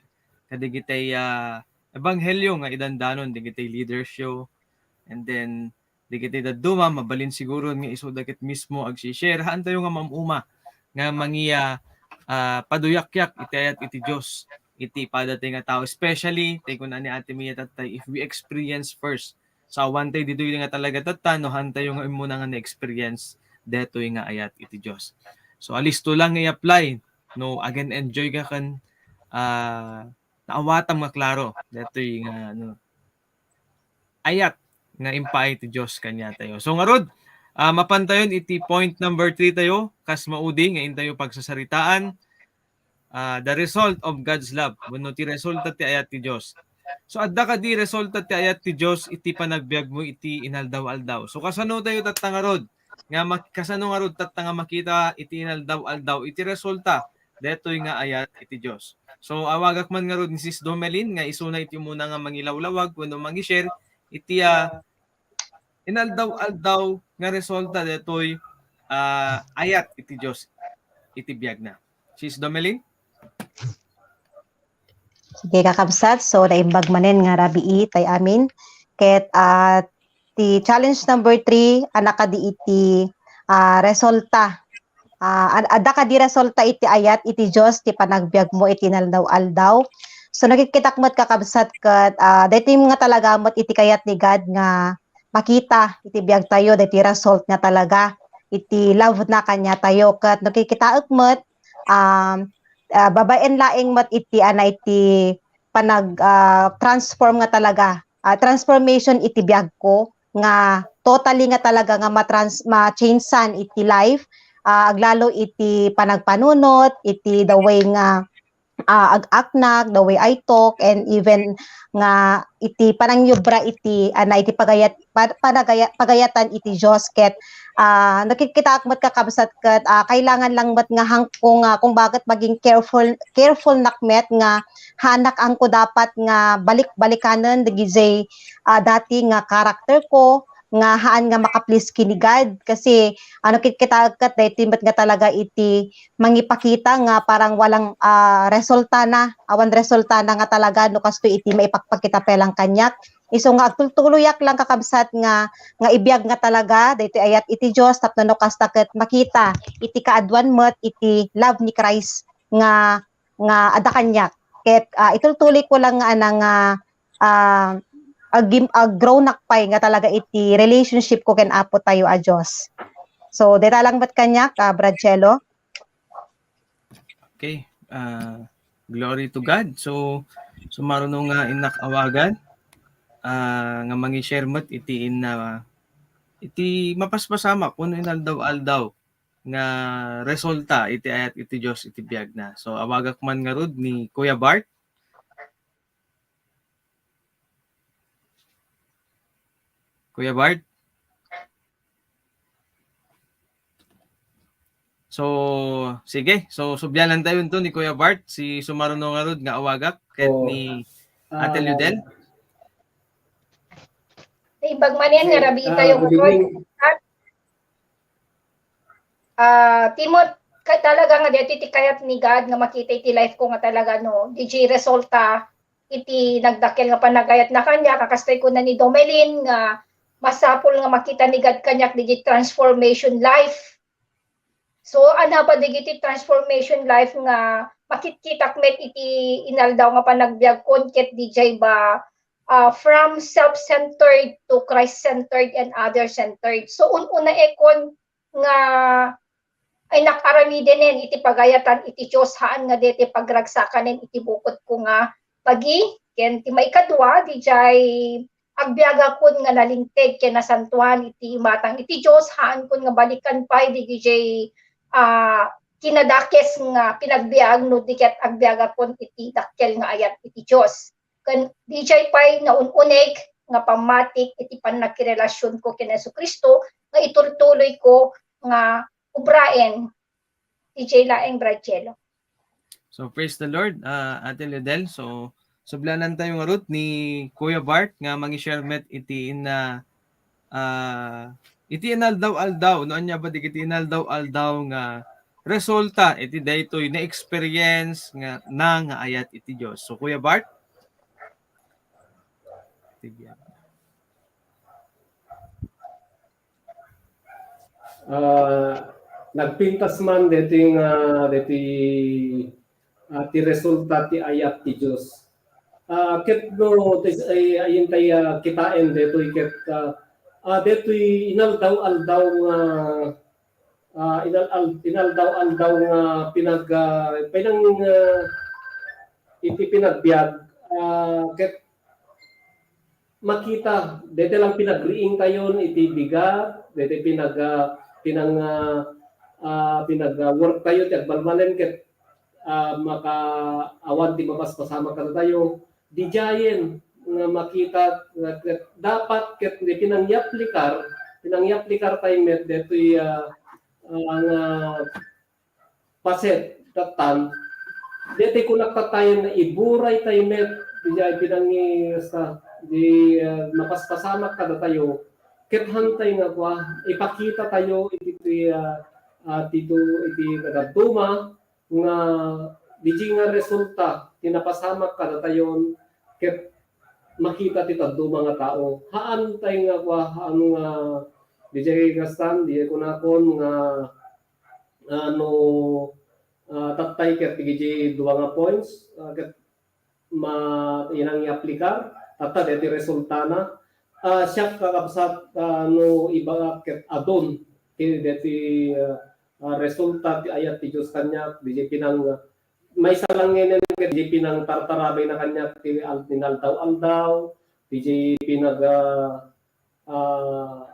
kadigitay, ah, ebanghelyo nga idandanon digitay leaders yo. And then, digitay dadduma, mabalin siguro nga isuda ket mismo agsi-share. Haantayo nga mam-uma nga mangiya, ah, paduyakyak iti ayat iti Dios iti padatay nga tao. Especially, tay kuna ni Ate Mia tattay, if we experience first. So, awan tay ditoy nga talaga tatta, no, haantayo nga immuna nga na-experience detoy nga ayat iti Dios. So, alisto lang nga i-apply, no, again, enjoy ka kan, ah, naawatam nga klaro detoy nga, ano, ayat nga impaay ti Dios kaniatayo. So ngarud, ah, mapantayon iti point number three tayo, kas maudi nga intayo pagsasaritaan, ah, the result of God's love, wenno ti resulta ti ayat ti Dios. So adda kadi resulta ti ayat ti Dios iti panagbiagmo iti inaldaw-aldaw? So kasano tayo tatta ngarud nga mak-, kasano ngarud tatta nga makita iti inaldaw-aldaw iti resulta detoy nga ayat iti Dios? So awagak man ngarud ni Sis Domelin nga isuna iti umuna nga mangilawlawag wenno mangi-share iti, ah, inaldaw-aldaw nga resulta detoy, ah, ayat iti Dios iti biagna. Sis Domelin? Sige, kakabsat. So, naimbag manen nga rabii tay amin. Ket, ah, iti challenge number three, anak kadi iti, ah, resulta. Ah, ad-, adda kadi resulta iti ayat iti Dios ti panagbiagmo iti inaldaw-aldaw. So, nakikkitak met, kakabsat, ket, ah, daytoy nga talaga met iti kayat ni God nga makita iti biagtayo, daytoy result nga talaga iti love na kaniatayo. Ket nakikitaek met, um, ah, babaen laeng met iti, ana, iti panag, ah, transform nga talaga, ah, transformation iti biagko nga totally nga talaga nga matrans-, ma-change-an iti life, ah, aglalo iti panagpanunot, iti the way nga, ah, ag-aknak, the way I talk, and even nga iti panangyubra iti, ana, iti pagayat-, pa-, panagaya-, pagayatan iti Dios. Ket, ah, nakikitaak met, kakabsat, ket, ah, kailangan lang met nga hangko nga kung bakit maging careful, careful nak met nga haanak angko dapat nga balik-balikanen dagijay, ah, dati nga character ko nga haan nga maka-please ken ni God. Kasi, ano, kit-, kita ket daytoy met nga talaga iti mangipakita nga parang walang, ah, resulta na, awan resulta na nga talaga no kastoy iti maipakpakita pay lang kaniak. Isu nga agtultuloyak lang, kakabsat, nga, nga ibiag nga talaga daytoy ayat iti Dios tapno no kasta ket makita iti kaaduan met iti love ni Christ nga, nga adda kaniak. Ket, ah, itultuloy ko lang nga, ana, nga, ah, agim-, ag-grow nak pay nga talaga iti relationship ko ken Apo tayo a Dios. So, dayta lang met kaniak, ah, Brad Chelo. Okay. Ah, glory to God. So, sumaruno nga innak awagan, ah, nga mangi-share met iti inna, iti mapaspasamak wenno inaldaw-aldaw nga resulta iti ayat iti Dios iti biagna. So, awagak man ngarud ni Kuya Bart. Kuya Bart? So, sige. So, sublianan tayo ito ni Kuya Bart. Si sumaruno ngarud nga awagak ket Oo. ni Ate Ah, Ludel. Ibag man yan nga, eh, rabi ah, tayo good evening. Ah, Timot, kay talaga nga dito iti kayat ni God nga makita iti life ko nga talaga, no, D J resulta iti nagdakkel nga panagayat na kanya, kakastay ko na ni Domelin nga masapul nga makita ni God kanyak di transformation life. So, ano pa digiti transformation life nga makitkitak met iti inaldaw nga panagbiag kon ket di jay ba, ah, from self-centered to Christ-centered and other-centered. So, un-una ekon nga ay nakaramidenen iti pagayatan iti Dios, haan nga deti pagragsakanen iti bukod ko nga bagi, ken ti maikadua, di jay agbiagakon nga nalinteg ken nasantoan iti imatang iti Dios, haankon nga balikan pay di jay, ah, kinadakes nga pinagbiag no di ket agbiagakon iti dakkel nga ayat iti Dios. Ken di jay pay naun-unek nga pammatik iti pannakirelasionko ken Jesu-Cristo nga itultuloyko nga ubraen. D J laeng, Brad Jello. So, praise the Lord, ah, Ate Lidel. So, sublianan tayo ngarud ni Kuya Bart nga mangi-share met iti inna, ah, iti inaldaw-aldaw, no, ania ba dagiti inaldaw-aldaw nga resulta iti daytoy na experience nga, na nga ayat iti Dios. So, Kuya Bart? Ah, nagpintas man deti nga, deti, ah, ti resulta ti ayat ti Dios. Ah, ket no, tis-, ay, ayan tay, ah, kitaen detoy ket, ah, ah, detoy inaldaw-aldaw nga, ah, inal-, al-, inaldaw-aldaw nga pinag-, ah, pinang-, ah, iti pinagbiag, ah, ket makita, dayta lang pinagriingtayon iti bigat, dayta pinag-, ah, pinang-, ah, ah, pinag-, ah, work tayo ti agbalbalen ket, ah, maka-, awan ti mapaspasamak kadatayo. Dijayen nga makita nga ket dapat ket pinangyaplikar, pinangyaplikar tayo met detoy, ah, ah, nga paset, tattan, deti kunak tattayen nga iburay tayo met, di ay pinangi-, sa, di, ah, mapaspasamak kadatayo, ket hantay nga kua, ipakita tayo iti, iti, ah, ah, tito, iti kadagduma, nga, di nga resulta, ti napasamak kadatayon, ket makita ti dadduma nga tao. Haan tay nga kua, haan nga, diay kastan, diay kunakon nga, ah, no, ah, tattay ket diay dua nga points, ah, ket ma-, inang i-aplikar, tatta daytoy resultana. Ah, siak, kakabsat, ah, no ibagak ket adun ti daytoy, ah, ah, resulta ti ayat ti Dios kaniak, diay pinang-, maysa lang ngayen ket diay pinangtartarabay na kaniak ti al-, inaldaw-aldaw, diay pinag-, ah, ah,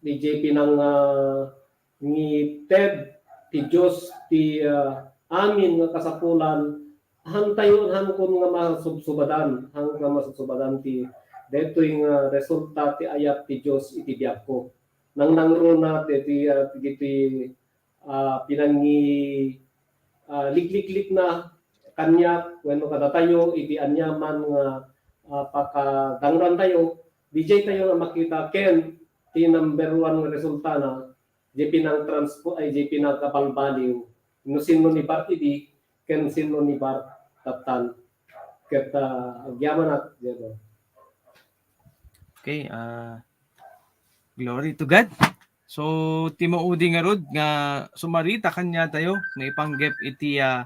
diay pinang-, ah, ngited ti Dios ti, ah, amin nga kasapulan, hantayo, hankon nga masubsubadan, han nga masubsubadan ti daytoy nga resulta ti ayat ti Dios iti biagko. Nangnangruna daytoy, ah, dagiti, ah, pinangi-, ah, likliklikna kaniak wenno kadatayo iti aniaman nga, ah, pakadangrantayo, diay tayo nga makita ken ti number one nga resultana, diay pinangtranspo-, ay, diay pinakabalbaliw. No sinno ni Bart idi, ken sinno ni Bart tattan. Ket, ah, agyamanak, diay. Okay, ah, glory to God. So, ti maudi ngarud nga sumarita kaniatayo, maipanggep iti, ah,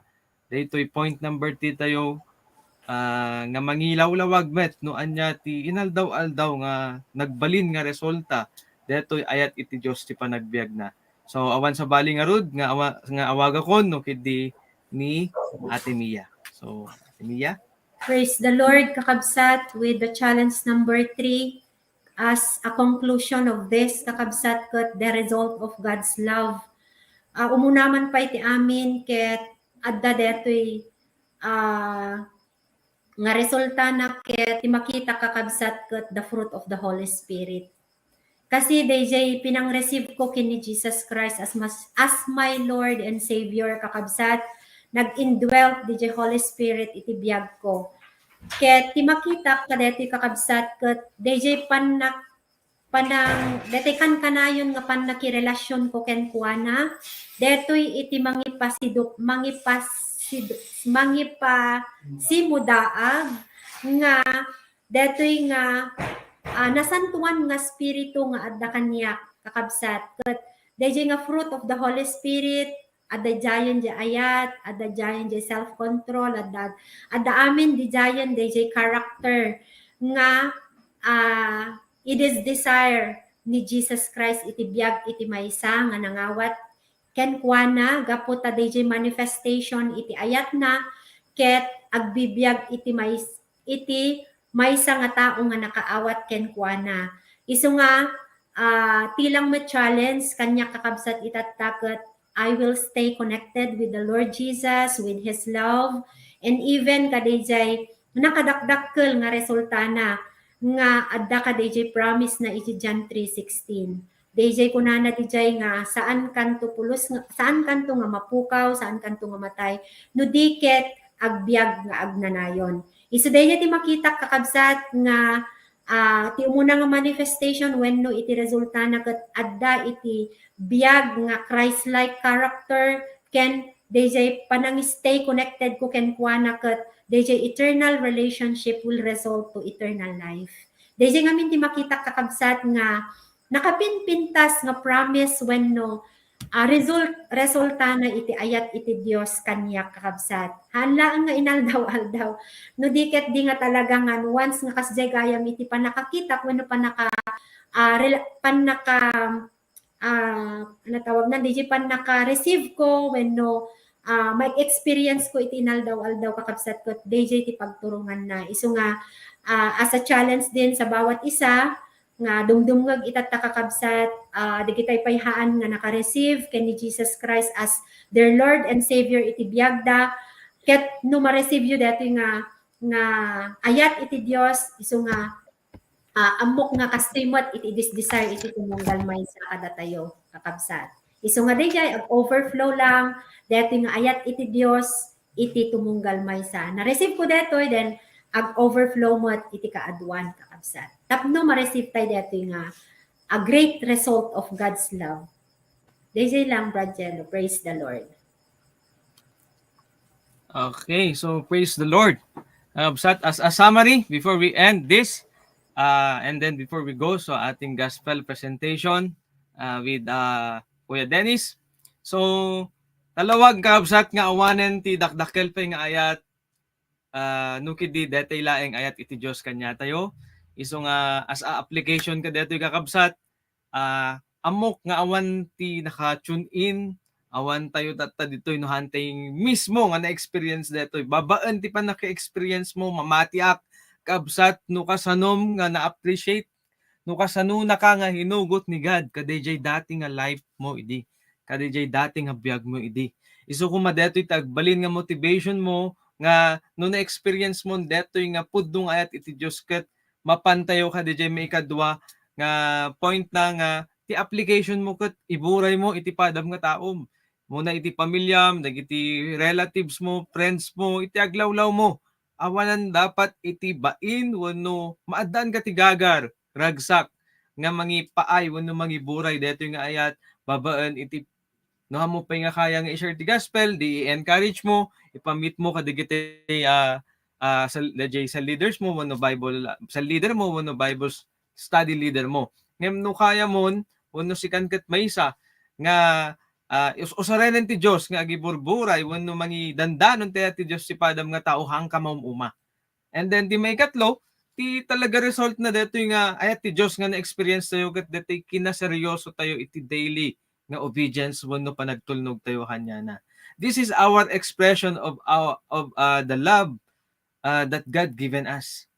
daytoy point number three tayo, ah, nga mangilawlawag met no ania ti inaldaw-aldaw nga nagbalin nga resulta daytoy ayat iti Dios ti panagbiagna. So, awan sabali ngarud nga awa-, nga awagakon no ketdi ni Ate Mia. So, Ate Mia? Praise the Lord, kakabsat, with the challenge number three. As a conclusion of this, kakabsat, ket the result of God's love. Ah, umuna man pay ti amin, ket adda daytoy, ah, nga resultana ket ti makita, kakabsat, ket the fruit of the Holy Spirit. Kasi dayjay pinang-receive ko ken ni Jesus Christ as mas-, as my Lord and Savior, kakabsat, nag-indwelt dayjay Holy Spirit iti biag ko. Ket ti makitak kadaytoy, kakabsat, ket dayjay pannak-, panang-, daytoy kankanayon nga pannakirelasion ko kenkuana, daytoy iti mangipasidu-, mangipasid-, mangipasimudaag nga daytoy nga, ah, nasantoan nga espiritu nga adda kaniak, kakabsat. Ket dayjay nga fruit of the Holy Spirit, adda diayen jay ayat, adda diayen jay self-control, adda, adda amin diayen dayjay character nga, ah, it is desire ni Jesus Christ iti biag iti maysa nga nangawat kenkuana gapu ta dayjay manifestation iti ayatna ket agbibiag iti mais-, iti maysa nga tao nga nakaawat kenkuana. Isu nga, ah, ti lang met challenge kaniak, kakabsat, itatta ket I will stay connected with the Lord Jesus, with His love, and even kadayjay nakadakdakkel nga resultana nga adda kadayjay promise na iti John three sixteen. Dayjay kunana dayjay nga, "Saan kanto pulos nga, saan kanto nga mapukaw, saan kanto nga matay, no di ket agbiag nga agnanayon." Isu dayjay ti makitak, kakabsat, nga, ah, ti umuna nga manifestation wenno iti resultana ket adda iti biag nga Christ-like character ken dayjay panang-stay connected ko kenkuana ket dayjay eternal relationship will result to eternal life. Dayjay ngamin ti makitak, kakabsat, nga nakapinpintas nga promise wenno, ah, result, resultana iti ayat iti Dios kaniak, kakabsat. Haan laeng nga inaldaw-aldaw. No di ket di nga talaga nga once nga kasdiay gayam iti pannakakitak wenno pannaka-, ah, rela-, pannaka-, ah, ano tawag na, dayjay pannaka-receive ko wenno, ah, ma-experience ko iti inaldaw-aldaw, kakabsat, ket dayjay ti pagturonganna. Isu nga, ah, as a challenge din sa bawat isa nga dumdumngeg itatta, kakabsat, ah, dagitay pay haan nga naka-receive ken ni Jesus Christ as their Lord and Savior iti biagda. Ket no ma-receive yo daytoy nga, nga ayat iti Dios, isu nga, ah, ammok nga kastoy met iti desire iti tumunggal maysa kadatayo, kakabsat. Isu nga dayjay, ag-overflow lang daytoy nga ayat iti Dios iti tumunggal maysa. Na-receive ko daytoy, then ag-overflow met iti kaaduan, kakabsat. Tapno ma-receive tay daytoy nga a great result of God's love. Dayjay lang, Brad Jello. Praise the Lord. Okay, so praise the Lord. Kakabsat, as a summary, before we end this, uh, and then before we go sa ating gospel presentation, uh, with, uh, Kuya Dennis. So, talawag, kakabsat, nga awanen ti dakdakkel pay nga ayat, ah, no ketdi daytoy laeng ayat iti Dios kaniatayo. Isu nga as a application kadaytoy, kakabsat, ah, ammok nga awan ti naka-tune in, awan tayo tatta ditoy no hantay mismo nga na-experience daytoy. Babaen ti pannaka-experience mo, mamatiak, kabsat, no kasanom nga na-appreciate, no kasanonaka nga hinugot ni God, kadayjay dati nga life mo idi, kadayjay dati nga biag mo idi. Isu koma daytoy ti agbalin nga motivation mo nga no na-experience mo daytoy nga pudno nga ayat iti Dios ket mapantayo kadayjay maikadua nga point na nga ti application mo ket iburay mo iti padam nga taom. Muna iti pamilyam, dagiti relatives mo, friends mo, iti aglawlaw mo. Awanan dapat iti bain wenno maaddaanka ti gagar, ragsak, nga mangipaay wenno mangiburay daytoy nga ayat babaen iti, no, ammom pay nga kaya nga i-share ti gospel, di i-encourage mo, ipamit mo kadagiti, ah, ah, sa, dayjay sa leaders mo wenno Bible, sa leader mo wenno Bible s-, study leader mo. Ngem no kaya mon, wenno sikan ket maysa nga, ah, us-, usarenen ti Dios nga agiburburay wenno mangidandanon ti ayat ti Dios ti padam nga tao, haanka maum-uma. And then ti maikatlo, ti talaga result na daytoy nga ayat ti Dios nga na-experience tayo ket daytoy kinaseryoso tayo iti daily nga obedience wenno panagtulnog tayo kaniana. This is our expression of our, of, uh, the love, uh, that God given us.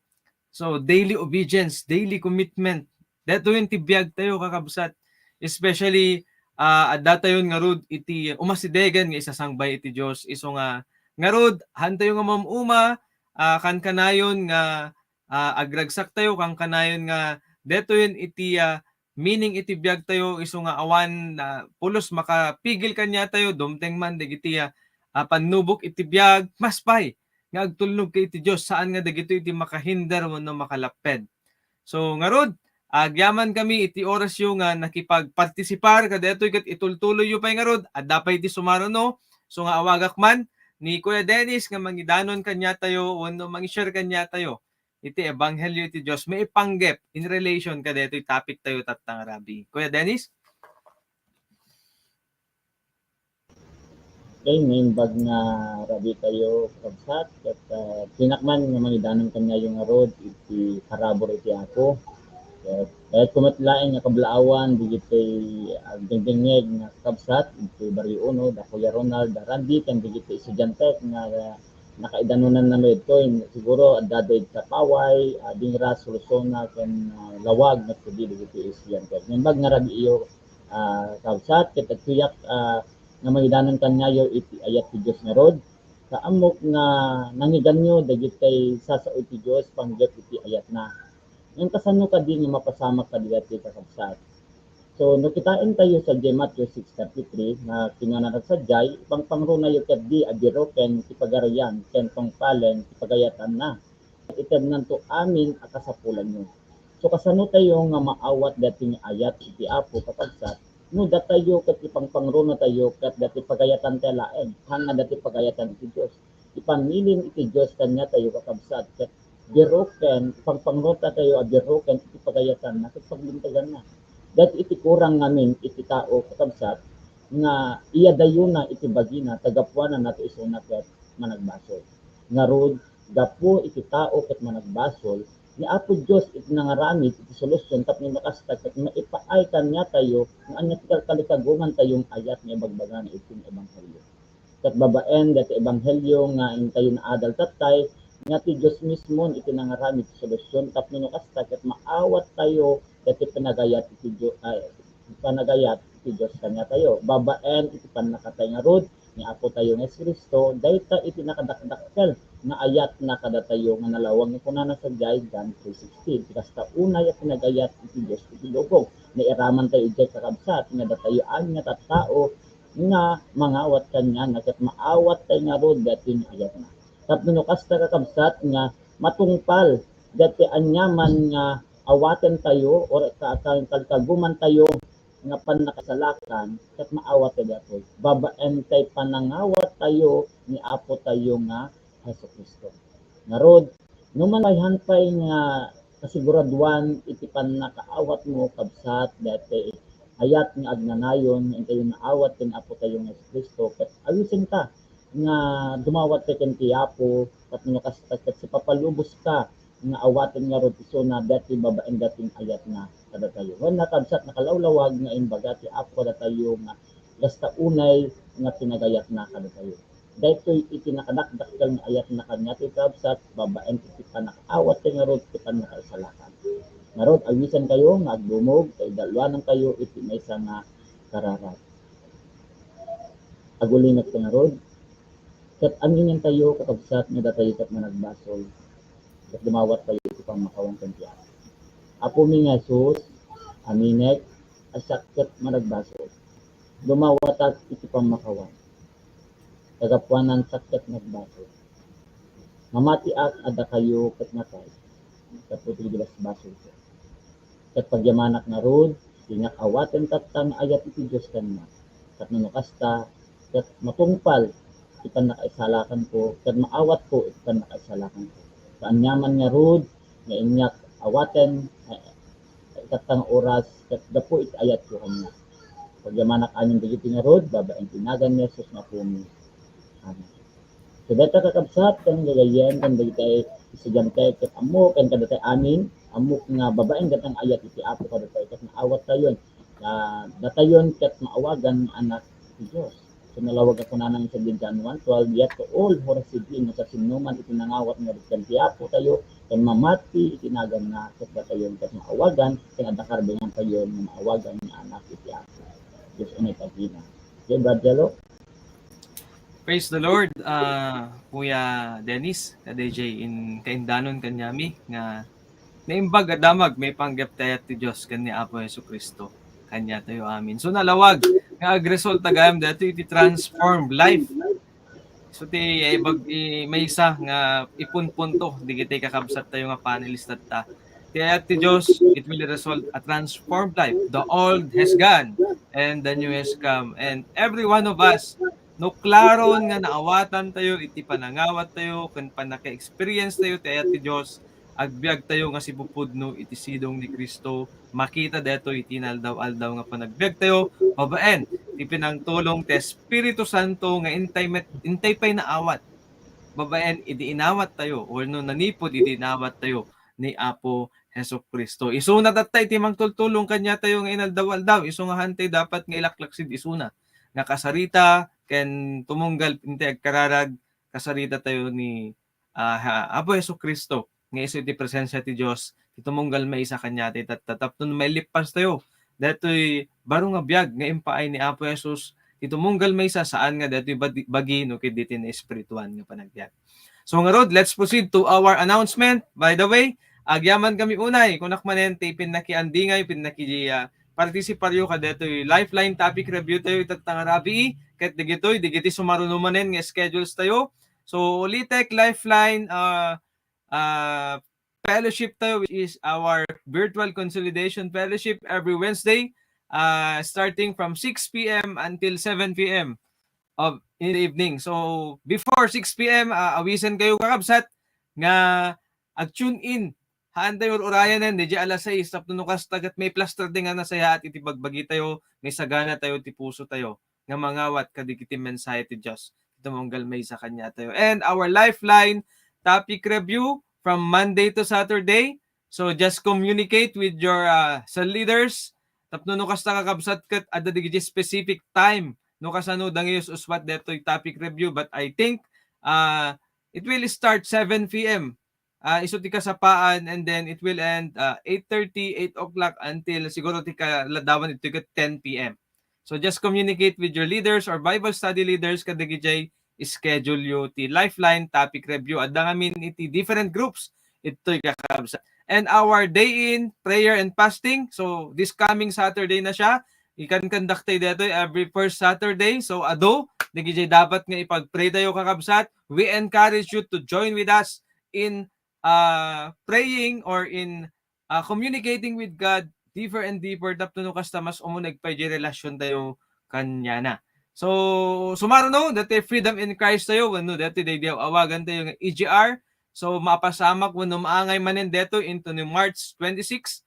So, daily obedience, daily commitment. Daytoy ti biag tayo, kakabsat. Especially, ah, adda tayon ngarud iti umasidegen nga isasangbay iti Dios. Isu nga, ngarud, hantayo nga maum-uma, ah, kankanayon nga, ah, agragsak tayo, kankanayon nga, daytoy iti, ah, meaning iti biag tayo, isu nga awan, ah, pulos makapigil kaniatayo, dumteng man dagiti, ah, ah, pannubok iti biag, mas pay nga agtulnog ka iti Dios, saan nga dagitoy ti makahinder wenno makalapped. So, ngarud, agyaman kami iti orasyo nga nakipagpartisipar kadaytoy ket itultuloyyo pay ngarud, adda pay ti sumaruno. So, nga awagak man ni Kuya Dennis nga mangidanon kaniatayo wenno mangi-share kaniatayo iti ebanghelio iti Dios maipanggep in relation kadaytoy topic tayo tatta nga rabii. Kuya Dennis? Okay, naimbag nga rabii tayo, kabsat, ket, ah, siak man nga mangidanon kaniayo ngarud iti parabur iti Apo. Ket, ket kumet laeng nga kablaawan, dagiti agdengdengngeg nga kabsat, iti Barrio Uno, da Kuya Ronald, da Randy, ken dagiti estudiante nga, ah, nakaidanonan na daytoy. Siguro, adda dayta Paway, ah, Dingras, Solsona, ken, ah, Laoag, ket kadi dagiti estudiante. Naimbag nga rabii iyo, ah, kabsat, ket agtoyak, ah, nga mangidanon kaniayo iti ayat ti Dios ngarud. Ta ammok nga nangiganyo dagiti sao ti Dios panggep iti ayatna. Ngem kasano kadi nga mapasamak kadagiti, kakabsat? So, no kitaentayo sadiay Mateo six thirty-three, nga kinunana sadiay, "Ipangpangronayo ketdi a biroken ti Pagarian ken tungpalen ti pagayatanna. Itednanto amin a kasapulanyo." So, kasano tayo nga maawat daytoy nga ayat iti Apo, kakabsat, no datayo ket ipangpangrunatayo ket daytoy pagayatan tayo laeng, haan nga daytoy pagayatan iti Dios? Ipamilin iti Dios kaniatayo, kakabsat, ket biroken, ipangpangrunatayo a biroken iti pagayatanna ket paglinteganna. Daytoy iti kurang ngamin iti tao, kakabsat, nga iyadayona iti bagina ta gapuananna ti isuna ket managbasol. Ngarud, gapu iti tao ket managbasol, ni Apo Dios iti nangaramid iti solusion tapno no kasta ket maipaay kaniatayo nga ania ti kalkalikagumantayo nga ayat nga ibagbagana iti ebanghelio. Ket babaen daytoy ebanghelio nga intayo naadal tattay, nga ti Dios mismo iti nangaramid ti solusion tapno no kasta ket maawattayo daytoy panagayat iti Dio-, ah, panagayat iti Dios kaniatayo. Babaen iti pannakatay ngarud ni Apo tayo nga Jesu-Cristo, dayta iti nakadakdakkel nga ayatna kadatayo nga nalawag nga kunana sadiay John three sixteen, ti kasta unay a pinagayat iti Dios iti lubong. Nairaman tayo idiay, kakabsat, nga datayo amin nga tattao nga mangawat kaniana ket maawat tayo ngarud daytoy nga ayatna. Tapno no kasta, kakabsat, nga matungpal daytoy aniaman nga awaten tayo or ka-, ka-, kalkaguman tayo nga pannakasalakan, ket maawat tayo daytoy babaen tay panangawat tayo ni Apo tayo nga Jesu-Cristo. Ngarud, no manayhan pay nga kasiguraduan iti pannakaawatmo, kabsat, daytoy ayat nga agnanayon nga intayo naawat ken Apotayo nga Jesu-Cristo, ket awisenka nga dumawat ken ti Apo, tapno kasta ket sipapaluboska nga awaten ngarud isuna daytoy babaen daytoy ayatna kadatayo. Wen, nakabsat, nakalawlawag nga imbaga ti Apo kadatayo nga kasta unay nga pinagayatna kadatayo. Daytoy iti nakadakdakkel nga ayatna kaniatayo, kabsat, babaen iti pannakaawat ngarud iti pannakaisalakan. Ngarud, awisenkayo nga agdumog, ta idalluanankayo iti maysa nga kararag. Agulinektayo ngarud, ket aminentayo, kakabsat, nga datayo ket managbasol, ket dumawattayo iti pammakawan ken ti Apo. Apomi nga Jesus, aminek, a siak ket managbasol. Dumawatak iti pammakawan. Kagapuanan siak ket nagbasol. Mamatiak a dakayo ket natay gapu iti basbasolko. Ket pagyamanak ngarud, dinak awaten tatta nga ayat iti Dios kaniak. Tapno no kasta, ket matungpal iti pannakaisalakanko, ket maawatko iti pannakaisalakanko. Ta aniaman ngarud nga iniak awaten, eh, itatta nga oras, ket gapu iti ayatko kaniak. Pagyamanak amin dagiti ngarud, babaen ti nagan ni Jesus nga Apomi. Amen. So, dayta, kakabsat, ken gagayyem, ken dagiti estudiante, ket ammo, ken kadatayo amin, ammok nga babaen dayta nga ayat iti Apo kadatayo, ket naawattayon, nga datayon ket maawagan nga anak ti Dios. So, nalawag a kunana nga sa John one twelve, "Yet to all who receive him," no siasinoman iti nangawat ngarud ken ti Apotayo, ken mamati iti naganna, ket datayon ket maawagan, ken adda karbengan tayo nga maawagan nga anak iti Apo. Dios unay pagina. Okay, Brad Jello? Praise the Lord, ah, Kuya Dennis, Kuya D J, in kaindanon kaniami nga naimbag a damag maipanggep ti ayat ti Dios ken ni Apo Jesu-Cristo kaniatayo amin. So, nalawag nga agresulta gayam daytoy iti transformed life. So, ti, eh, bag-, i-, maysa nga ipunpunto dagiti kakabsat tayo nga panelist tatta. Ti ayat ti Dios, it will result a transformed life. The old has gone and the new has come. And every one of us, no klaron nga naawatan tayo iti panangawat tayo ken pannaka-experience tayo ti ayat ti Dios, agbiag tayo nga sipupudno iti sidong ni Cristo. Makita daytoy iti inaldaw-aldaw nga panagbiag tayo, babaen ti pinangtulong ti Espiritu Santo nga intay met, intay pay naawat, babaen idi inawat tayo, wenno nanipud idi inawat tayo ni Apo Jesu-Cristo. Isuna tatta iti mangtultulong kaniatayo nga inaldaw-aldaw, isu nga hantay dapat nga ilaklaksid isuna, nga kasarita ken tumunggal intay agkararag, kasarita tayo ni, ah, ha-, Apo Jesu-Cristo, nga isu iti presensia ti Dios, ti tumunggal maysa kaniatayo, tat-, tapno mailippas tayo daytoy baro nga biag nga impaay ni Apo Jesus, ti tumunggal maysa, saan nga daytoy badi-, bagi no ket ditoy naespirituan nga panagbiag. So ngarud, let's proceed to our announcement. By the way, agyamankami unay, kunak manen ti pinnakiandingay, pinnaki-, ah, participaryo kadaytoy Lifeline topic review tayo itatta nga rabii, ket dagitoy, dagiti sumaruno manen nga schedules tayo. So, ulitek, Lifeline, ah, ah, fellowship tayo, which is our virtual consolidation fellowship every Wednesday, ah, starting from six p m until seven p m of, in the evening. So, before six p m, ah, awisenkayo, kakabsat, nga ag-tune in. Haan tayo ur-urayanen, diay alas sais, tapno no kasta ket maiplaster ti nga nasayaat iti bagbagi tayo, maisagana tayo ti puso tayo nga mangawat kadagiti mensahe ti Dios. Iti tumunggal maysa kaniatayo. And our Lifeline topic review from Monday to Saturday. So just communicate with your, uh, cell leaders. Tapno no kasta, kakabsat, ket adda dagiti specific time no kasano dangiyo uswat detoy topic review. But I think, uh, it will start seven p m, ah, isu ti kasapaan, and then it will end, ah, eight thirty, eight o'clock until siguro ti kaladawan ito ket ten p m. So just communicate with your leaders or Bible study leaders kadagiti schedule yo ti Lifeline topic review. Adda ngamin iti different groups. Itoy, kakabsat. And our day in prayer and fasting. So this coming Saturday na siya. Ikan-conduct tayo detoy every first Saturday. So adu, dagiti dapat nga ipag-pray tayo, kakabsat. We encourage you to join with us in, uh, praying or in, uh, communicating with God deeper and deeper, tapno no kasta mas umuneg pay di relasyon tayo kaniana. So, sumaruno, dati Freedom in Christ tayo, wenno dati daydi awagan tayo nga E G R, So, mapasamak wenno maangay manen detoy into ni March twenty-six,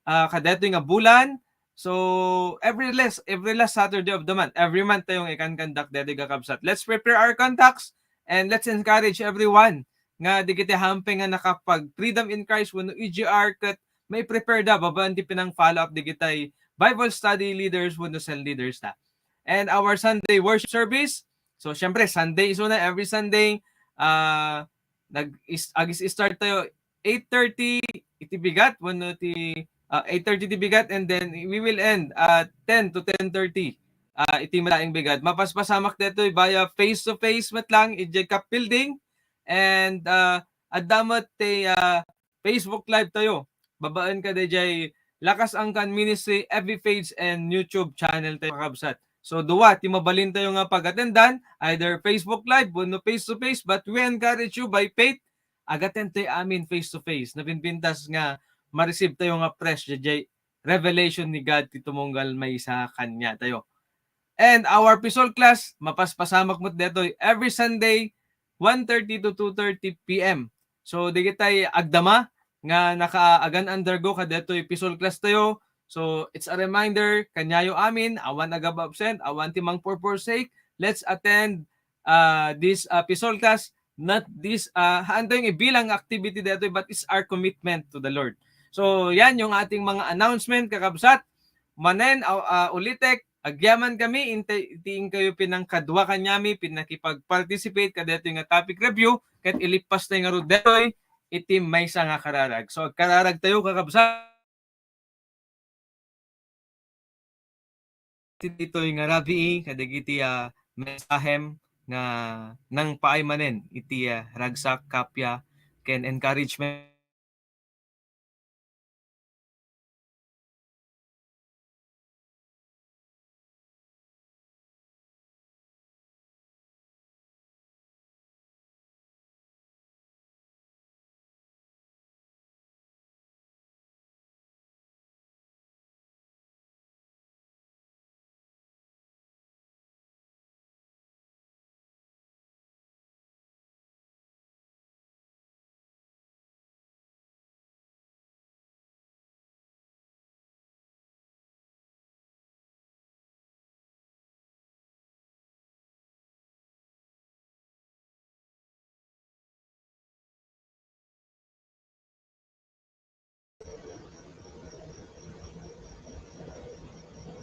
ah, kadetoy nga bulan. So, every last, every last Saturday of the month, every month tayo nga ikan-conduct detoy, kakabsat. Let's prepare our contacts and let's encourage everyone nga dagiti hampay nga nakapag-Freedom in Christ wenno E G R ket maiprepare da babaen ti pinang-follow up dagiti Bible study leaders wenno cell leaders ta. And our Sunday worship service. So, syempre, Sunday, so na every Sunday, ah, nag-is-, ag-start tayo eight thirty iti bigat, wenno ti, ah, eight thirty ti bigat, and then we will end at ten to ten thirty, ah, iti malaing bigat. Mapaspasamak detoy via face-to-face met lang, idiay CAP building, and, ah, adda met ti, ah, Facebook Live tayo. Babaen kadaydiay Lakas Angkan Ministry F B page and YouTube channel tayo, kakabsat. So, dua ti mabalin tayo nga pag-attendan, either Facebook Live wenno face-to-face, but we encourage you by faith, ag-attend tayo amin face-to-face. Napinpintas nga ma-receive tayo nga fresh jay revelation ni God ti tumunggal maysa kaniatayo. And our P S O L class, mapaspasamak met detoy every Sunday, one thirty to two thirty P M. So, dagitay agdama nga naka-, agan undergo kadetoy P S O L class tayo. So, it's a reminder, kaniayo amin, awan agab-absent, awan ti mangpurpursake. Let's attend, uh, this, uh, P S O L class, not this, uh, haan tayo nga ibilang activity detoy, but it's our commitment to the Lord. So, yan yung ating mga announcement, kakabsat. Manen, uh, uh, ulitek, agyaman kami, intay, ti inkayo pinangkadua kaniami, pinakipag-participate kadetoy nga topic review, ket ilippas tayo ngarud detoy, iti maysa nga kararag. So, agkararag tayo, kakabsat. Ditoy nga rabii kadagiti, ah, mensahem nga nangpaay manen iti, ah, ragsak, kappia, ken encouragement.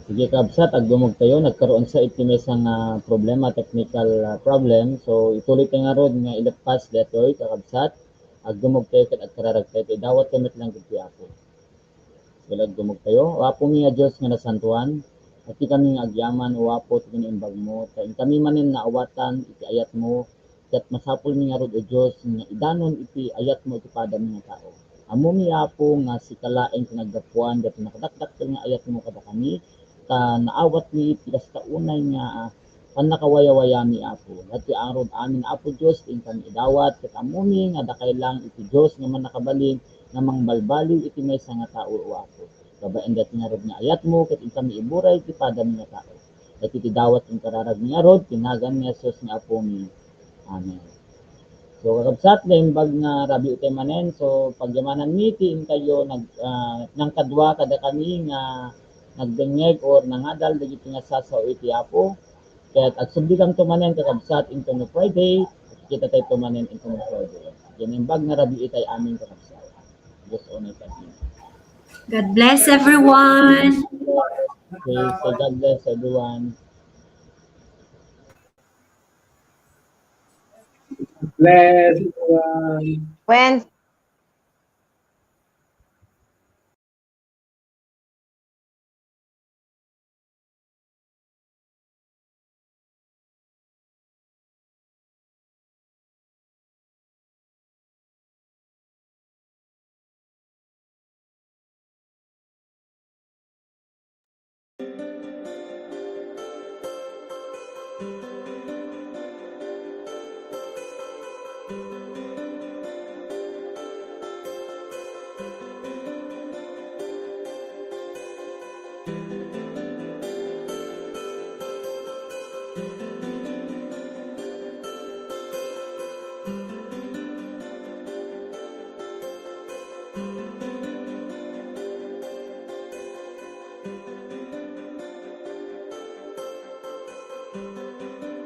Sige, kabsat, agdumog tayo. Nagkaroon sa iti maysa nga problema, technical, ah, problem. So, ituloy tayo ngarud nga ileppas detoy, kakabsat. Agdumog tayo ket agkararag tayo. Idawat tayo met lang iti Apo. Ket agdumog tayo. O Apo mi a Dios nga nasantoan, ati kami nga agyaman, O Apo, ti kinaimbag mo, ta inkami manen naawatan iti ayat mo, ket masapul mi ngarud, O Dios, nga idanon iti ayat mo iti padami nga tao. Ammo mi, Apo, nga sika laeng ti naggapuan daytoy nakadakdakkel nga ayat mo kadakami, ta naawat mi ti kasta unay nga, ah, pannakawayawayami, Apo. Daytoy ngarud amin, Apo Dios, ti inkami idawat, ket ammo mi nga dakay lang iti Dios nga mannakabalin nga mangbalbaliw iti maysa nga tao, O Apo. Babaen daytoy ngarud nga ayat mo, ket inkami iburay iti padami nga tao. Daytoy ti dawat ken kararag mi ngarud, ti nagan ni Jesus nga Apo mi. Amen. So, kakabsat, naimbag nga rabii tayo manen. So, pagyamananmi ti inkayo nag-, ah, nangkadua kadakami nga nagdengngeg or nangadal dagiti nga sasao iti Apo. Ket agsublikam to manen, kakabsat, intono Friday, kita tayo to manen intono Friday. Naimbag nga rabii tayo amin, kakabsat. Just only that. God bless everyone. Okay, so God bless everyone. Bless everyone. When